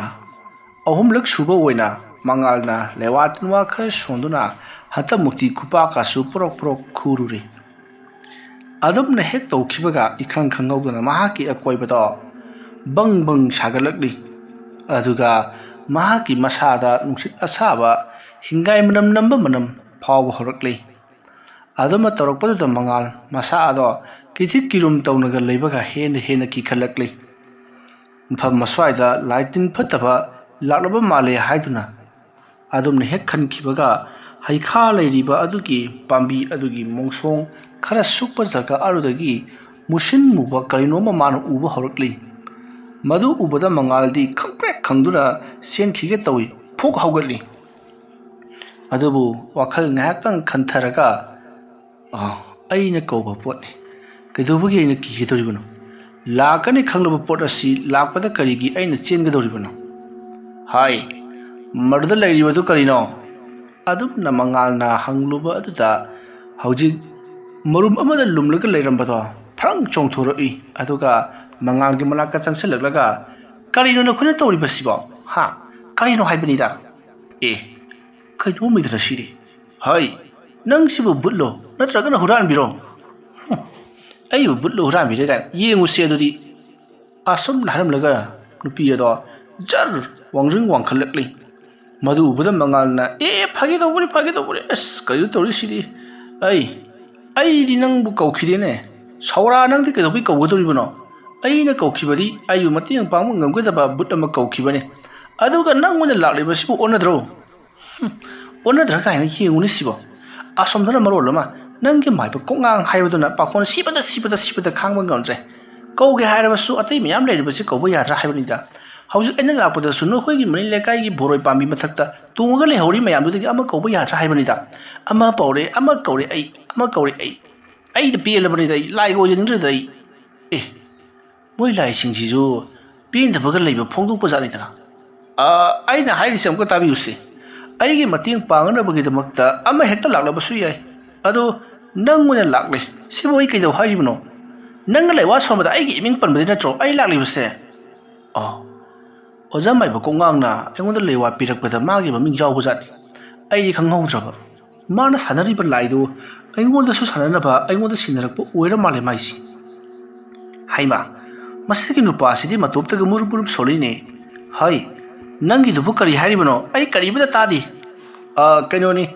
ꯑꯍꯨꯝꯂꯛ ꯁꯨꯕ ꯑꯣꯏꯅ ꯃꯉꯥꯜꯅ ꯂꯦꯋꯥ ꯇꯤꯟꯋꯥ ꯈꯔ ꯁꯣꯟꯗꯨꯅ ꯍꯟꯇꯛꯃꯨꯛꯇꯤ ꯈꯨꯄꯥꯛꯀꯁꯨ ꯄ꯭ꯔꯣꯛ ꯄ꯭ꯔꯣꯛ ꯈꯨꯔꯨꯔꯦ꯫ ꯑꯗꯨꯝꯅ ꯍꯦꯛ ꯇꯧꯈꯤꯕꯒ ꯏꯈꯪ ꯈꯪꯍꯧꯗꯅ ꯃꯍꯥꯛꯀꯤ ꯑꯀꯣꯏꯕꯗꯣ ꯕꯪ ꯕꯪ ꯁꯥꯒꯠꯂꯛꯂꯤ꯫ ꯑꯗꯨꯒ ꯃꯍꯥꯛꯀꯤ ꯃꯁꯥꯗ ꯅꯨꯡꯁꯤꯠ ꯑꯁꯥꯕ ꯍꯤꯡꯒꯥꯏ ꯃꯅꯝ ꯅꯝꯕ ꯃꯅꯝ ꯐꯥꯎꯕ ꯍꯧꯔꯛꯂꯤ꯫ ꯑꯗꯨꯃ ꯇꯧꯔꯛꯄꯗꯨꯗ ꯃꯉꯥꯜ ꯃꯁꯥ ꯑꯗꯣ ꯀꯤꯊꯤꯛ ꯀꯤꯔꯨꯝ ꯇꯧꯅꯒ ꯂꯩꯕꯒ ꯍꯦꯟꯅ ꯍꯦꯟꯅ ꯀꯤꯈꯠꯂꯛꯂꯤ꯫ ꯃꯐꯝ ꯑꯁ꯭ꯋꯥꯏꯗ ꯂꯥꯏ ꯇꯤꯟ ꯐꯠꯇꯕ ꯂꯥꯛꯂꯕ ꯃꯥꯜꯂꯦ ꯍꯥꯏꯗꯨꯅ ꯑꯗꯨꯝꯅ ꯍꯦꯛ ꯈꯟꯈꯤꯕꯒ ꯍꯩꯈꯥ ꯂꯩꯔꯤꯕ ꯑꯗꯨꯒꯤ ꯄꯥꯝꯕꯤ ꯑꯗꯨꯒꯤ ꯃꯣꯡꯁꯣꯡ ꯈꯔ ꯁꯨꯛꯄ ꯖꯒꯥ ꯑꯗꯨꯗꯒꯤ ꯃꯨꯁꯤꯟ ꯃꯨꯕ ꯀꯔꯤꯅꯣꯃ ꯃꯥꯅ ꯎꯕ ꯍꯧꯔꯛꯂꯤ꯫ ꯃꯗꯨ ꯎꯕꯗ ꯃꯉꯥꯜꯗꯤ ꯈꯪꯄ꯭ꯔꯦꯛ ꯈꯪꯗꯨꯅ ꯆꯦꯟꯈꯤꯒꯦ ꯇꯧꯏ꯫ ꯐꯨꯛ ꯍꯧꯒꯠꯂꯤ꯫ ꯑꯗꯨꯕꯨ ꯋꯥꯈꯜ ꯉꯥꯏꯍꯥꯛꯇꯪ ꯈꯟꯊꯔꯒ, "ꯑꯥ, ꯑꯩꯅ ꯀꯧꯕ ꯄꯣꯠꯅꯤ꯫ ꯀꯩꯗꯧꯕꯒꯤ ꯑꯩꯅ ꯀꯤꯒꯗꯧꯔꯤꯕꯅꯣ? ꯂꯥꯛꯀꯅꯤ ꯈꯪꯂꯕ ꯄꯣꯠ ꯑꯁꯤ ꯂꯥꯛꯄꯗ ꯀꯔꯤꯒꯤ ꯑꯩꯅ ꯆꯦꯟꯒꯗꯧꯔꯤꯕꯅꯣ? ꯍꯥꯏ, ꯃꯗꯨꯗ ꯂꯩꯔꯤꯕꯗꯨ ꯀꯔꯤꯅꯣ?" ꯑꯗꯨꯝꯅ ꯃꯉꯥꯜꯅ ꯍꯪꯂꯨꯕ ꯑꯗꯨꯗ ꯍꯧꯖꯤꯛ ꯃꯔꯨꯝ ꯑꯃꯗ ꯂꯨꯝꯂꯒ ꯂꯩꯔꯝꯕꯗꯣ ꯐ꯭ꯔꯪ ꯆꯣꯡꯊꯣꯔꯛꯏ꯫ ꯑꯗꯨꯒ ꯃꯉꯥꯜꯒꯤ ꯃꯅꯥꯛꯇ ꯆꯪꯁꯤꯜꯂꯛꯂꯒ, "ꯀꯔꯤꯅꯣ ꯅꯈꯣꯏꯅ ꯇꯧꯔꯤꯕꯁꯤꯕꯣ? ꯍꯥ? ꯀꯔꯤꯅꯣ ꯍꯥꯏꯕꯅꯤꯗ?" "ꯑꯦ, ꯀꯩꯅꯣꯝꯃꯤꯗꯅ ꯁꯤꯗꯤ꯫ ꯍꯩ, ꯅꯪꯁꯤꯕꯨ ꯚꯨꯠꯂꯣ ꯅꯠꯇ꯭ꯔꯒꯅ ꯍꯨꯔꯥꯟꯕꯤꯔꯣ?" "ꯍꯨꯝ, ꯑꯩꯕꯨ ꯚꯨꯠꯂꯣ ꯍꯨꯔꯥꯟꯕꯤꯔꯦ ꯀꯥꯏꯅ ꯌꯦꯡꯉꯨꯁꯦ ꯑꯗꯨꯗꯤ꯫" ꯑꯁꯨꯝꯅ ꯍꯥꯏꯔꯝꯂꯒ ꯅꯨꯄꯤ ꯑꯗꯣ ꯖꯔ ꯋꯥꯡꯖꯤꯡ ꯋꯥꯡꯈꯠꯂꯛꯂꯤ꯫ ꯃꯗꯨ ꯎꯕꯗ ꯃꯉꯥꯜꯅ, "ꯑꯦ, ꯐꯥꯒꯤ ꯇꯧꯕꯅꯤ, ꯐꯥꯒꯤ ꯇꯧꯕꯅꯤ꯫ ꯑꯁ, ꯀꯩꯅꯣ ꯇꯧꯔꯤꯁꯤꯗꯤ? ꯑꯩ, ꯑꯩꯗꯤ ꯅꯪꯕꯨ ꯀꯧꯈꯤꯗꯦꯅꯦ꯫ ꯁꯧꯔꯥ, ꯅꯪꯗꯤ ꯀꯩꯗꯧꯕꯩ ꯀꯧꯒꯗꯧꯔꯤꯕꯅꯣ? ꯑꯩꯅ ꯀꯧꯈꯤꯕꯗꯤ ꯑꯩꯕꯨ ꯃꯇꯦꯡ ꯄꯥꯡꯕ ꯉꯝꯒꯗꯕ ꯚꯨꯠ ꯑꯃ ꯀꯧꯈꯤꯕꯅꯤ꯫ ꯑꯗꯨꯒ ꯅꯪ ꯑꯣꯏꯅ ꯂꯥꯛꯂꯤꯕꯁꯤꯕꯨ ꯑꯣꯟꯅꯗ꯭ꯔꯣ?" "ꯍꯨꯝ, ꯑꯣꯟꯅꯗ꯭ꯔꯥ ꯀꯥꯏꯅ ꯌꯦꯡꯉꯨꯅꯦ ꯁꯤꯕꯣ꯫ ꯑꯁꯣꯝꯗꯅ ꯃꯔꯣꯜ ꯑꯃ ꯅꯪꯒꯤ ꯃꯥꯏꯕ ꯀꯣꯛꯉꯥꯡ ꯍꯥꯏꯕꯗꯨꯅ ꯄꯥꯈꯣꯟ ꯁꯤꯕꯗ, ꯁꯤꯕꯗ, ꯁꯤꯕꯗ ꯈꯥꯡꯕ ꯉꯝꯗ꯭ꯔꯦ꯫ ꯀꯧꯒꯦ ꯍꯥꯏꯔꯕꯁꯨ ꯑꯇꯩ ꯃꯌꯥꯝ ꯂꯩꯔꯤꯕꯁꯤ ꯀꯧꯕ ꯌꯥꯗ꯭ꯔꯥ ꯍꯥꯏꯕꯅꯤꯗ꯫ ꯍꯧꯖꯤꯛ ꯑꯩꯅ ꯂꯥꯛꯄꯗꯁꯨ ꯅꯈꯣꯏꯒꯤ ꯃꯅꯤꯡ ꯂꯩꯀꯥꯏꯒꯤ ꯕꯣꯔꯣꯏ ꯄꯥꯝꯕꯤ ꯃꯊꯛꯇ ꯇꯣꯡꯉꯒ ꯂꯩꯍꯧꯔꯤ ꯃꯌꯥꯝꯗꯨꯗꯒꯤ ꯑꯃ ꯀꯧꯕ ꯌꯥꯗ꯭ꯔꯥ ꯍꯥꯏꯕꯅꯤꯗ꯫ ꯑꯃ ꯄꯧꯔꯦ, ꯑꯃ ꯀꯧꯔꯦ, ꯑꯩ, ꯑꯃ ꯀꯧꯔꯦ, ꯑꯩ꯫ ꯑꯩꯗ ꯄꯦꯜꯂꯕꯅꯤꯗ ꯑꯩ, ꯂꯥꯏꯒ ꯑꯣꯏꯖꯅꯤꯡꯗ꯭ꯔꯦꯗ ꯑꯩ꯫ ꯑꯦ, ꯃꯣꯏ ꯂꯥꯏꯁꯤꯡꯁꯤꯁꯨ ꯄꯦꯟꯗꯕꯒ ꯂꯩꯕ ꯐꯣꯡꯗꯣꯛꯄ ꯖꯥꯠꯅꯤꯗꯅ꯫ ꯑ, ꯑꯩꯅ ꯍꯥꯏꯔꯤꯁꯦ ꯑꯃꯨꯛꯀ ꯇꯥꯕꯤꯌꯨꯁꯦ꯫ ꯑꯩꯒꯤ ꯃꯇꯦꯡ ꯄꯥꯡꯅꯕꯒꯤꯗꯃꯛꯇ ꯑꯃ ꯍꯦꯛꯇ ꯂꯥꯛꯂꯕꯁꯨ ꯌꯥꯏ꯫ ꯑꯗꯣ ꯅꯪ ꯑꯣꯏꯅ ꯂꯥꯛꯂꯦ꯫ ꯁꯤꯕꯨ ꯑꯩ ꯀꯩꯗꯧ ꯍꯥꯏꯔꯤꯕꯅꯣ? ꯅꯪꯒ ꯂꯩꯋꯥ ꯁꯣꯟꯕꯗ ꯑꯩꯒꯤ ꯏꯃꯤꯡ ꯄꯟꯕꯗꯤ ꯅꯠꯇ꯭ꯔꯣ ꯑꯩ ꯂꯥꯛꯂꯤꯕꯁꯦ?" ꯑ, ꯑꯣꯖꯥ ꯃꯥꯏꯕ ꯀꯣꯡꯉꯥꯡꯅ ꯑꯩꯉꯣꯟꯗ ꯂꯩꯋꯥ ꯄꯤꯔꯛꯄꯗ ꯃꯥꯒꯤ ꯃꯃꯤꯡ ꯌꯥꯎꯕꯖꯥꯠꯅꯤ꯫ ꯑꯩꯗꯤ ꯈꯪꯍꯧꯗ꯭ꯔꯕ꯫ ꯃꯥꯅ ꯁꯥꯟꯅꯔꯤꯕ ꯂꯥꯏꯗꯨ ꯑꯩꯉꯣꯟꯗꯁꯨ ꯁꯥꯟꯅꯅꯕ ꯑꯩꯉꯣꯟꯗ ꯁꯤꯟꯅꯔꯛꯄ ꯑꯣꯏꯔ ꯃꯥꯜꯂꯦ ꯃꯥꯏꯁꯤ꯫ ꯍꯩꯃꯥ, ꯃꯁꯤꯒꯤ ꯅꯨꯄꯥꯁꯤꯗꯤ ꯃꯇꯣꯞꯇꯒ ꯃꯨꯔꯨꯞ ꯃꯨꯔꯨꯞ ꯁꯣꯜꯂꯤꯅꯦ꯫ ꯍꯩ, ꯅꯪꯒꯤꯗꯨꯕꯨ ꯀꯔꯤ ꯍꯥꯏꯔꯤꯕꯅꯣ? ꯑꯩ ꯀꯔꯤꯃꯇ ꯇꯥꯗꯦ꯫ ꯑ, ꯀꯩꯅꯣꯅꯤ,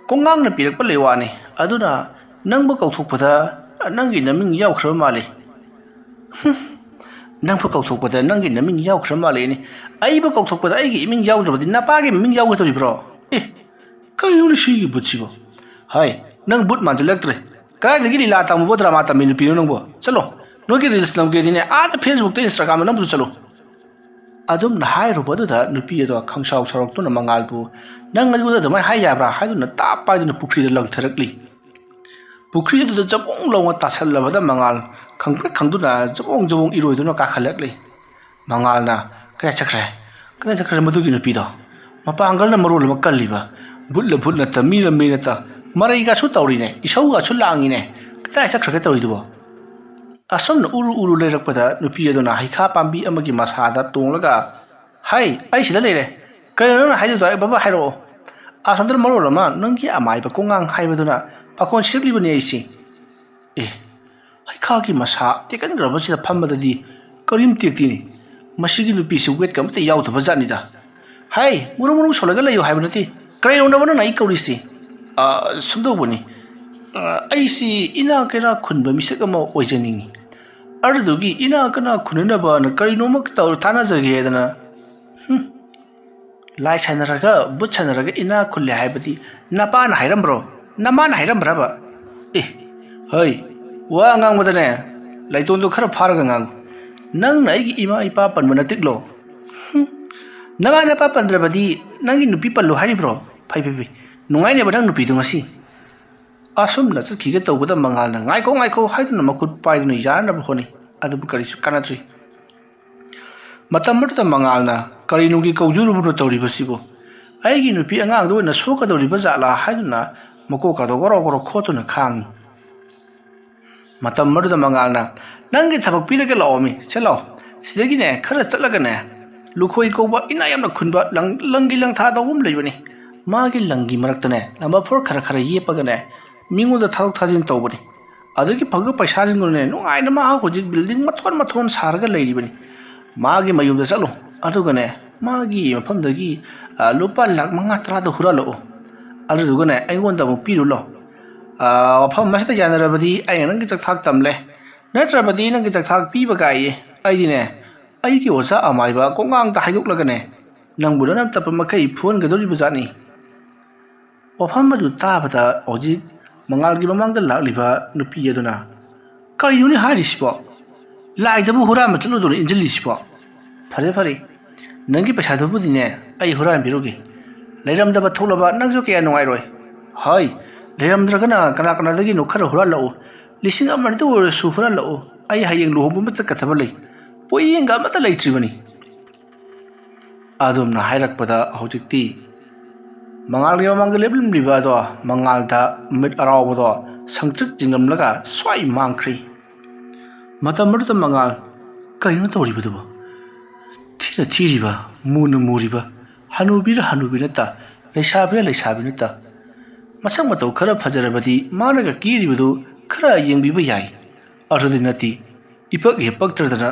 ꯀꯣꯡꯉꯥꯡꯅ ꯄꯤꯔꯛꯄ ꯂꯩꯋꯥꯅꯤ꯫ ꯑꯗꯨꯅ ꯅꯪꯕꯨ ꯀꯧꯊꯣꯛꯄꯗ ꯅꯪꯒꯤ ꯅꯃꯤꯡ ꯌꯥꯎꯈ꯭ꯔꯕ ꯃꯥꯜꯂꯤ꯫ ꯍꯨꯝ, ꯅꯪꯕꯨ ꯀꯧꯊꯣꯛꯄꯗ ꯅꯪꯒꯤ ꯅꯃꯤꯡ ꯌꯥꯎꯈ꯭ꯔꯕ ꯃꯥꯜꯂꯤꯅꯦ꯫ ꯑꯩꯕꯨ ꯀꯧꯊꯣꯛꯄꯗ ꯑꯩꯒꯤ ꯏꯃꯤꯡ ꯌꯥꯎꯗ꯭ꯔꯕꯗꯤ ꯅꯄꯥꯒꯤ ꯃꯃꯤꯡ ꯌꯥꯎꯒꯗꯧꯔꯤꯕ꯭ꯔꯣ? ꯑꯦ, ꯀꯩꯅꯣꯅꯦ ꯁꯤꯒꯤ ꯕꯨꯠꯁꯤꯕꯣ? ꯍꯥꯏ, ꯅꯪ ꯕꯨꯠ ꯃꯥꯟꯁꯤꯜꯂꯛꯇ꯭ꯔꯦ꯫ ꯀꯗꯥꯏꯗꯒꯤ ꯂꯤꯂꯥ ꯇꯝꯃꯨꯕ ꯗ꯭ꯔꯃꯥ ꯇꯝꯃꯤ ꯅꯨꯄꯤꯅꯣ ꯅꯪꯕꯣ? ꯆꯠꯂꯣ, ꯅꯣꯏꯒꯤ reels ꯅꯝꯒꯦꯗꯤꯅꯦ ꯑꯥꯗ Facebook-ꯇ, Instagram-ꯗ ꯅꯝꯕꯁꯨ ꯆꯠꯂꯣ꯫ ꯑꯗꯨꯝꯅ ꯍꯥꯏꯔꯨꯕ ꯑꯗꯨꯗ ꯅꯨꯄꯤ ꯑꯗꯣ ꯈꯪꯁꯥꯎ ꯁꯥꯎꯔꯛꯇꯨꯅ ꯃꯉꯥꯜꯕꯨ, "ꯅꯪ ꯑꯩꯉꯣꯟꯗ ꯑꯗꯨꯃꯥꯏꯅ ꯍꯥꯏ ꯌꯥꯕ꯭ꯔꯥ?" ꯍꯥꯏꯗꯨꯅ ꯇꯥꯞ ꯄꯥꯏꯗꯨꯅ ꯄꯨꯈ꯭ꯔꯤꯗ ꯂꯪꯊꯔꯛꯂꯤ꯫ ꯄꯨꯈ꯭ꯔꯤ ꯑꯗꯨꯗ ꯆꯕꯣꯡ ꯂꯥꯎꯅ ꯇꯥꯁꯜꯂꯕꯗ ꯃꯉꯥꯜ ꯈꯪꯄ꯭ꯔꯦꯛ ꯈꯪꯗꯨꯅ ꯆꯕꯣꯡ ꯆꯕꯣꯡ ꯏꯔꯣꯏꯗꯨꯅ ꯀꯥꯈꯠꯂꯛꯂꯤ꯫ ꯃꯉꯥꯜꯅ, "ꯀꯗꯥꯏ ꯆꯠꯈ꯭ꯔꯦ? ꯀꯗꯥꯏ ꯆꯠꯈ꯭ꯔꯦ ꯃꯗꯨꯒꯤ ꯅꯨꯄꯤꯗꯣ? ꯃꯄꯥꯡꯒꯜꯅ ꯃꯔꯣꯜ ꯑꯃ ꯀꯜꯂꯤꯕ, ꯕꯨꯠꯂ ꯚꯨꯠ ꯅꯠꯇ ꯃꯤꯔ ꯃꯤ ꯅꯠꯇ, ꯃꯔꯩꯒꯁꯨ ꯇꯧꯔꯤꯅꯦ, ꯏꯁꯧꯒꯁꯨ ꯂꯥꯡꯉꯤꯅꯦ, ꯀꯗꯥꯏ ꯆꯠꯈ꯭ꯔꯒꯦ ꯇꯧꯔꯤꯗꯨꯕꯣ?" ꯑꯁꯨꯝꯅ ꯎꯔꯨ ꯎꯔꯨ ꯂꯩꯔꯛꯄꯗ ꯅꯨꯄꯤ ꯑꯗꯨꯅ ꯍꯩꯈꯥ ꯄꯥꯝꯕꯤ ꯑꯃꯒꯤ ꯃꯁꯥꯗ ꯇꯣꯡꯂꯒ, "ꯍꯩ, ꯑꯩ ꯁꯤꯗ ꯂꯩꯔꯦ꯫ ꯀꯔꯤꯅꯣ ꯅꯪꯅ ꯍꯥꯏꯗꯣꯏꯗꯣ? ꯑꯩ ꯕꯕꯥ ꯍꯥꯏꯔꯛꯑꯣ꯫ ꯑꯁꯣꯝꯗꯅ ꯃꯔꯣꯜ ꯑꯃ ꯅꯪꯒꯤ ꯑꯃꯥꯏꯕ ꯀꯣꯡꯉꯥꯡ ꯍꯥꯏꯕꯗꯨꯅ ꯄꯥꯈꯣꯟ ꯁꯤꯔꯛꯂꯤꯕꯅꯤ ꯑꯩꯁꯤ꯫" ꯑꯦ, ꯍꯩꯈꯥꯒꯤ ꯃꯁꯥ ꯇꯦꯛꯀꯟꯈ꯭ꯔꯕꯁꯤꯗ ꯐꯝꯕꯗꯗꯤ ꯀꯔꯤꯝ ꯇꯦꯛꯇꯦꯅꯦ꯫ ꯃꯁꯤꯒꯤ ꯅꯨꯄꯤꯁꯤ weight-ꯀ ꯑꯃꯠꯇ ꯌꯥꯎꯗꯕ ꯖꯥꯠꯅꯤꯗ꯫ "ꯍꯥꯏ, ꯃꯨꯔꯨ ꯃꯨꯔꯨ ꯁꯣꯜꯂꯒ ꯂꯩꯌꯨ ꯍꯥꯏꯕ ꯅꯠꯇꯦ꯫ ꯀꯔꯤ ꯌꯧꯅꯕ ꯅꯪꯅ ꯑꯩ ꯀꯧꯔꯤꯁꯤ?" "ꯑ, ꯁꯨꯝꯗꯧꯕꯅꯤ꯫ ꯑ, ꯑꯩꯁꯤ ꯏꯅꯥ ꯀꯩꯔꯥ ꯈꯨꯟꯕ ꯃꯤꯁꯛ ꯑꯃ ꯑꯣꯏꯖꯅꯤꯡꯉꯤ꯫ ꯑꯗꯨꯗꯨꯒꯤ ꯏꯅꯥ ꯀꯅꯥ ꯈꯨꯟꯅꯅꯕꯅ ꯀꯔꯤꯅꯣꯃ ꯇꯧ-, ꯇꯥꯟꯅꯖꯒꯦꯗꯅ꯫" "ꯍꯨꯝ, ꯂꯥꯏ ꯁꯥꯟꯅꯔꯒ, ꯕꯨꯠ ꯁꯥꯟꯅꯔꯒ ꯏꯅꯥ ꯈꯨꯜꯂꯦ ꯍꯥꯏꯕꯗꯤ ꯅꯄꯥꯅ ꯍꯥꯏꯔꯝꯕ꯭ꯔꯣ? ꯅꯃꯥꯅ ꯍꯥꯏꯔꯝꯕ꯭ꯔꯕ?" "ꯑꯦ, ꯍꯩ, ꯋꯥ ꯉꯥꯡꯕꯗꯅꯦ, ꯂꯩꯇꯣꯟꯗꯣ ꯈꯔ ꯐꯥꯔꯒ ꯉꯥꯡꯉꯨ꯫ ꯅꯪꯅ ꯑꯩꯒꯤ ꯏꯃꯥ ꯏꯄꯥ ꯄꯟꯕ ꯅꯠꯇꯤꯛꯂꯣ?" "ꯍꯨꯝ, ꯅꯃꯥ ꯅꯄꯥ ꯄꯟꯗ꯭ꯔꯕꯗꯤ ꯅꯪꯒꯤ ꯅꯨꯄꯤ ꯄꯜꯂꯨ ꯍꯥꯏꯔꯤꯕ꯭ꯔꯣ? ꯐꯩ, ꯐꯩ, ꯐꯩ, ꯅꯨꯡꯉꯥꯏꯅꯦꯕ ꯅꯪ ꯅꯨꯄꯤꯗꯣ ꯉꯁꯤ꯫" ꯑꯁꯨꯝꯅ ꯆꯠꯈꯤꯒꯦ ꯇꯧꯕꯗ ꯃꯉꯥꯜꯅ, "ꯉꯥꯏꯈꯣ, ꯉꯥꯏꯈꯣ" ꯍꯥꯏꯗꯨꯅ ꯃꯈꯨꯠ ꯄꯥꯏꯗꯨꯅ ꯌꯥꯅꯕ ꯍꯣꯠꯅꯩ꯫ ꯑꯗꯨꯕꯨ ꯀꯔꯤꯁꯨ ꯀꯥꯟꯅꯗ꯭ꯔꯤ꯫ ꯃꯇꯝ ꯑꯗꯨꯗ ꯃꯉꯥꯜꯅ, "ꯀꯔꯤꯅꯨꯡꯒꯤ ꯀꯧꯖꯔꯨꯕꯅꯣ ꯇꯧꯔꯤꯕꯁꯤꯕꯨ? ꯑꯩꯒꯤ ꯅꯨꯄꯤ ꯑꯉꯥꯡꯗ ꯑꯣꯏꯅ ꯁꯣꯛꯀꯗꯧꯔꯤꯕ ꯖꯥꯠꯂꯥ?" ꯍꯥꯏꯗꯨꯅ ꯃꯀꯣꯛ ꯑꯗꯣ ꯒꯣꯔꯣ ꯒꯣꯔꯣ ꯈꯣꯠꯇꯨꯅ ꯈꯥꯡꯉꯤ꯫ ꯃꯇꯝ ꯑꯗꯨꯗ ꯃꯉꯥꯜꯅ, "ꯅꯪꯒꯤ ꯊꯕꯛ ꯄꯤꯔꯒꯦ, ꯂꯥꯛꯑꯣꯃꯤ, ꯁꯦ ꯂꯥꯛꯑꯣ꯫ ꯁꯤꯗꯒꯤꯅꯦ ꯈꯔ ꯆꯠꯂꯒꯅꯦ, ꯂꯨꯈꯣꯏ ꯀꯧꯕ ꯏꯅꯥ ꯌꯥꯝꯅ ꯈꯨꯟꯕ ꯂꯪ-, ꯂꯪꯒꯤ ꯂꯪꯊꯥ ꯇꯧꯕ ꯑꯃ ꯂꯩꯕꯅꯤ꯫ ꯃꯥꯒꯤ ꯂꯪꯒꯤ ꯃꯔꯛꯇꯅꯦ ꯂꯝꯕꯥ ꯐꯣꯔ ꯈꯔ ꯈꯔ ꯌꯦꯞꯄꯒꯅꯦ ꯃꯤꯉꯣꯟꯗ ꯊꯥꯗꯣꯛ ꯊꯥꯖꯤꯟ ꯇꯧꯕꯅꯤ꯫ ꯑꯗꯨꯒꯤ ꯐꯪꯕ ꯄꯩꯁꯥꯁꯤꯡꯗꯨꯅꯅꯦ ꯅꯨꯡꯉꯥꯏꯅ ꯃꯥ ꯍꯧꯖꯤꯛ ꯕꯤꯜꯗꯤꯡ ꯃꯊꯣꯟ ꯃꯊꯣꯟ ꯁꯥꯔꯒ ꯂꯩꯔꯤꯕꯅꯤ꯫ ꯃꯥꯒꯤ ꯃꯌꯨꯝꯗ ꯆꯠꯂꯨ, ꯑꯗꯨꯒꯅꯦ ꯃꯥꯒꯤ ꯃꯐꯝꯗꯒꯤ, ꯑ, ꯂꯨꯄꯥ ꯂꯥꯛ ꯃꯉꯥ ꯇꯔꯥꯗ ꯍꯨꯔꯥꯜꯂꯛꯎ꯫ ꯑꯗꯨꯗꯨꯒꯅꯦ ꯑꯩꯉꯣꯟꯗ ꯑꯃꯨꯛ ꯄꯤꯔꯨ ꯂꯥꯎ꯫ ꯑ, ꯋꯥꯐꯝ ꯑꯁꯤꯗ ꯌꯥꯅꯔꯕꯗꯤ ꯑꯩꯅ ꯅꯪꯒꯤ ꯆꯥꯛꯊꯥꯛ ꯇꯝꯂꯦ, ꯅꯠꯇ꯭ꯔꯕꯗꯤ ꯅꯪꯒꯤ ꯆꯥꯛꯊꯥꯛ ꯄꯤꯕ ꯀꯥꯏꯌꯦ꯫ ꯑꯩꯗꯤꯅꯦ ꯑꯩꯒꯤ ꯑꯣꯖꯥ ꯑꯃꯥꯏꯕ ꯀꯣꯡꯒꯥꯡꯗ ꯍꯥꯏꯗꯣꯛꯂꯒꯅꯦ ꯅꯪꯕꯨ ꯅꯅꯞ ꯇꯞꯄ ꯃꯈꯩ ꯐꯨꯍꯟꯒꯗꯧꯔꯤꯕ ꯖꯥꯠꯅꯤ꯫ ꯋꯥꯐꯝ ꯑꯗꯨ ꯇꯥꯕꯗ ꯍꯧꯖꯤꯛ ꯃꯉꯥꯜꯒꯤ ꯃꯃꯥꯡꯗ ꯂꯥꯛꯂꯤꯕ ꯅꯨꯄꯤ ꯑꯗꯨꯅ, "ꯀꯔꯤꯅꯣꯅꯦ ꯍꯥꯏꯔꯤꯁꯤꯕꯣ? ꯂꯥꯏꯗꯕꯨ ꯍꯨꯔꯥꯟꯕ ꯆꯠꯂꯨꯗꯧꯅ ꯏꯟꯁꯤꯜꯂꯤꯁꯤꯕꯣ? ꯐꯔꯦ, ꯐꯔꯦ, ꯅꯪꯒꯤ ꯄꯩꯁꯥꯗꯨꯕꯨꯗꯤꯅꯦ ꯑꯩ ꯍꯨꯔꯥꯟꯕꯤꯔꯨꯒꯦ꯫ ꯂꯩꯔꯝꯗꯕ ꯊꯣꯛꯂꯕ ꯅꯪꯁꯨ ꯀꯌꯥ ꯅꯨꯡꯉꯥꯏꯔꯣꯏ꯫ ꯍꯣꯏ, ꯂꯩꯔꯝꯗ꯭ꯔꯒꯅ ꯀꯅꯥ ꯀꯅꯥꯗꯒꯤꯅꯣ ꯈꯔ ꯍꯨꯔꯥꯜꯂꯛꯎ꯫ ꯂꯤꯁꯤꯡ ꯑꯃ ꯑꯅꯤꯇ ꯑꯣꯏꯔꯁꯨ ꯍꯨꯔꯥꯜꯂꯛꯎ꯫ ꯑꯩ ꯍꯌꯦꯡ ꯂꯨꯍꯣꯡꯕ ꯑꯃ ꯆꯠꯀꯗꯕ ꯂꯩ꯫ ꯄꯣꯠꯌꯦꯡꯒ ꯑꯃꯠꯇ ꯂꯩꯇ꯭ꯔꯤꯕꯅꯤ"꯫ ꯑꯗꯨꯝꯅ ꯍꯥꯏꯔꯛꯄꯗ ꯍꯧꯖꯤꯛꯇꯤ ꯃꯉꯥꯜꯒꯤ ꯃꯃꯥꯡꯗ ꯂꯦꯞꯂꯝꯂꯤꯕ ꯑꯗꯣ ꯃꯉꯥꯜꯗ ꯃꯤꯠ ꯑꯔꯥꯎꯕꯗꯣ ꯁꯪꯇ꯭ꯔꯤꯛ ꯆꯤꯡꯂꯝꯂꯒ ꯁ꯭ꯋꯥꯏ ꯃꯥꯡꯈ꯭ꯔꯦ꯫ ꯃꯇꯝ ꯑꯗꯨꯗ ꯃꯉꯥꯜ, "ꯀꯩꯅꯣ ꯇꯧꯔꯤꯕꯗꯨꯕꯣ? ꯊꯤꯅ ꯊꯤꯔꯤꯕ, ꯃꯨꯅ ꯃꯨꯔꯤꯕ, ꯍꯅꯨꯕꯤꯔ ꯍꯅꯨꯕꯤ ꯅꯠꯇ, ꯂꯩꯁꯥꯕꯤꯔ ꯂꯩꯁꯥꯕꯤ ꯅꯠꯇ, ꯃꯁꯛ ꯃꯇꯧ ꯈꯔ ꯐꯖꯔꯕꯗꯤ ꯃꯥꯅꯒ ꯀꯦꯔꯤꯕꯗꯨ ꯈꯔ ꯌꯦꯡꯕꯤꯕ ꯌꯥꯏ꯫ ꯑꯗꯨꯗꯤ ꯅꯠꯇꯦ, ꯏꯄꯛ ꯍꯦꯛ ꯄꯛꯇ꯭ꯔꯗꯅ"꯫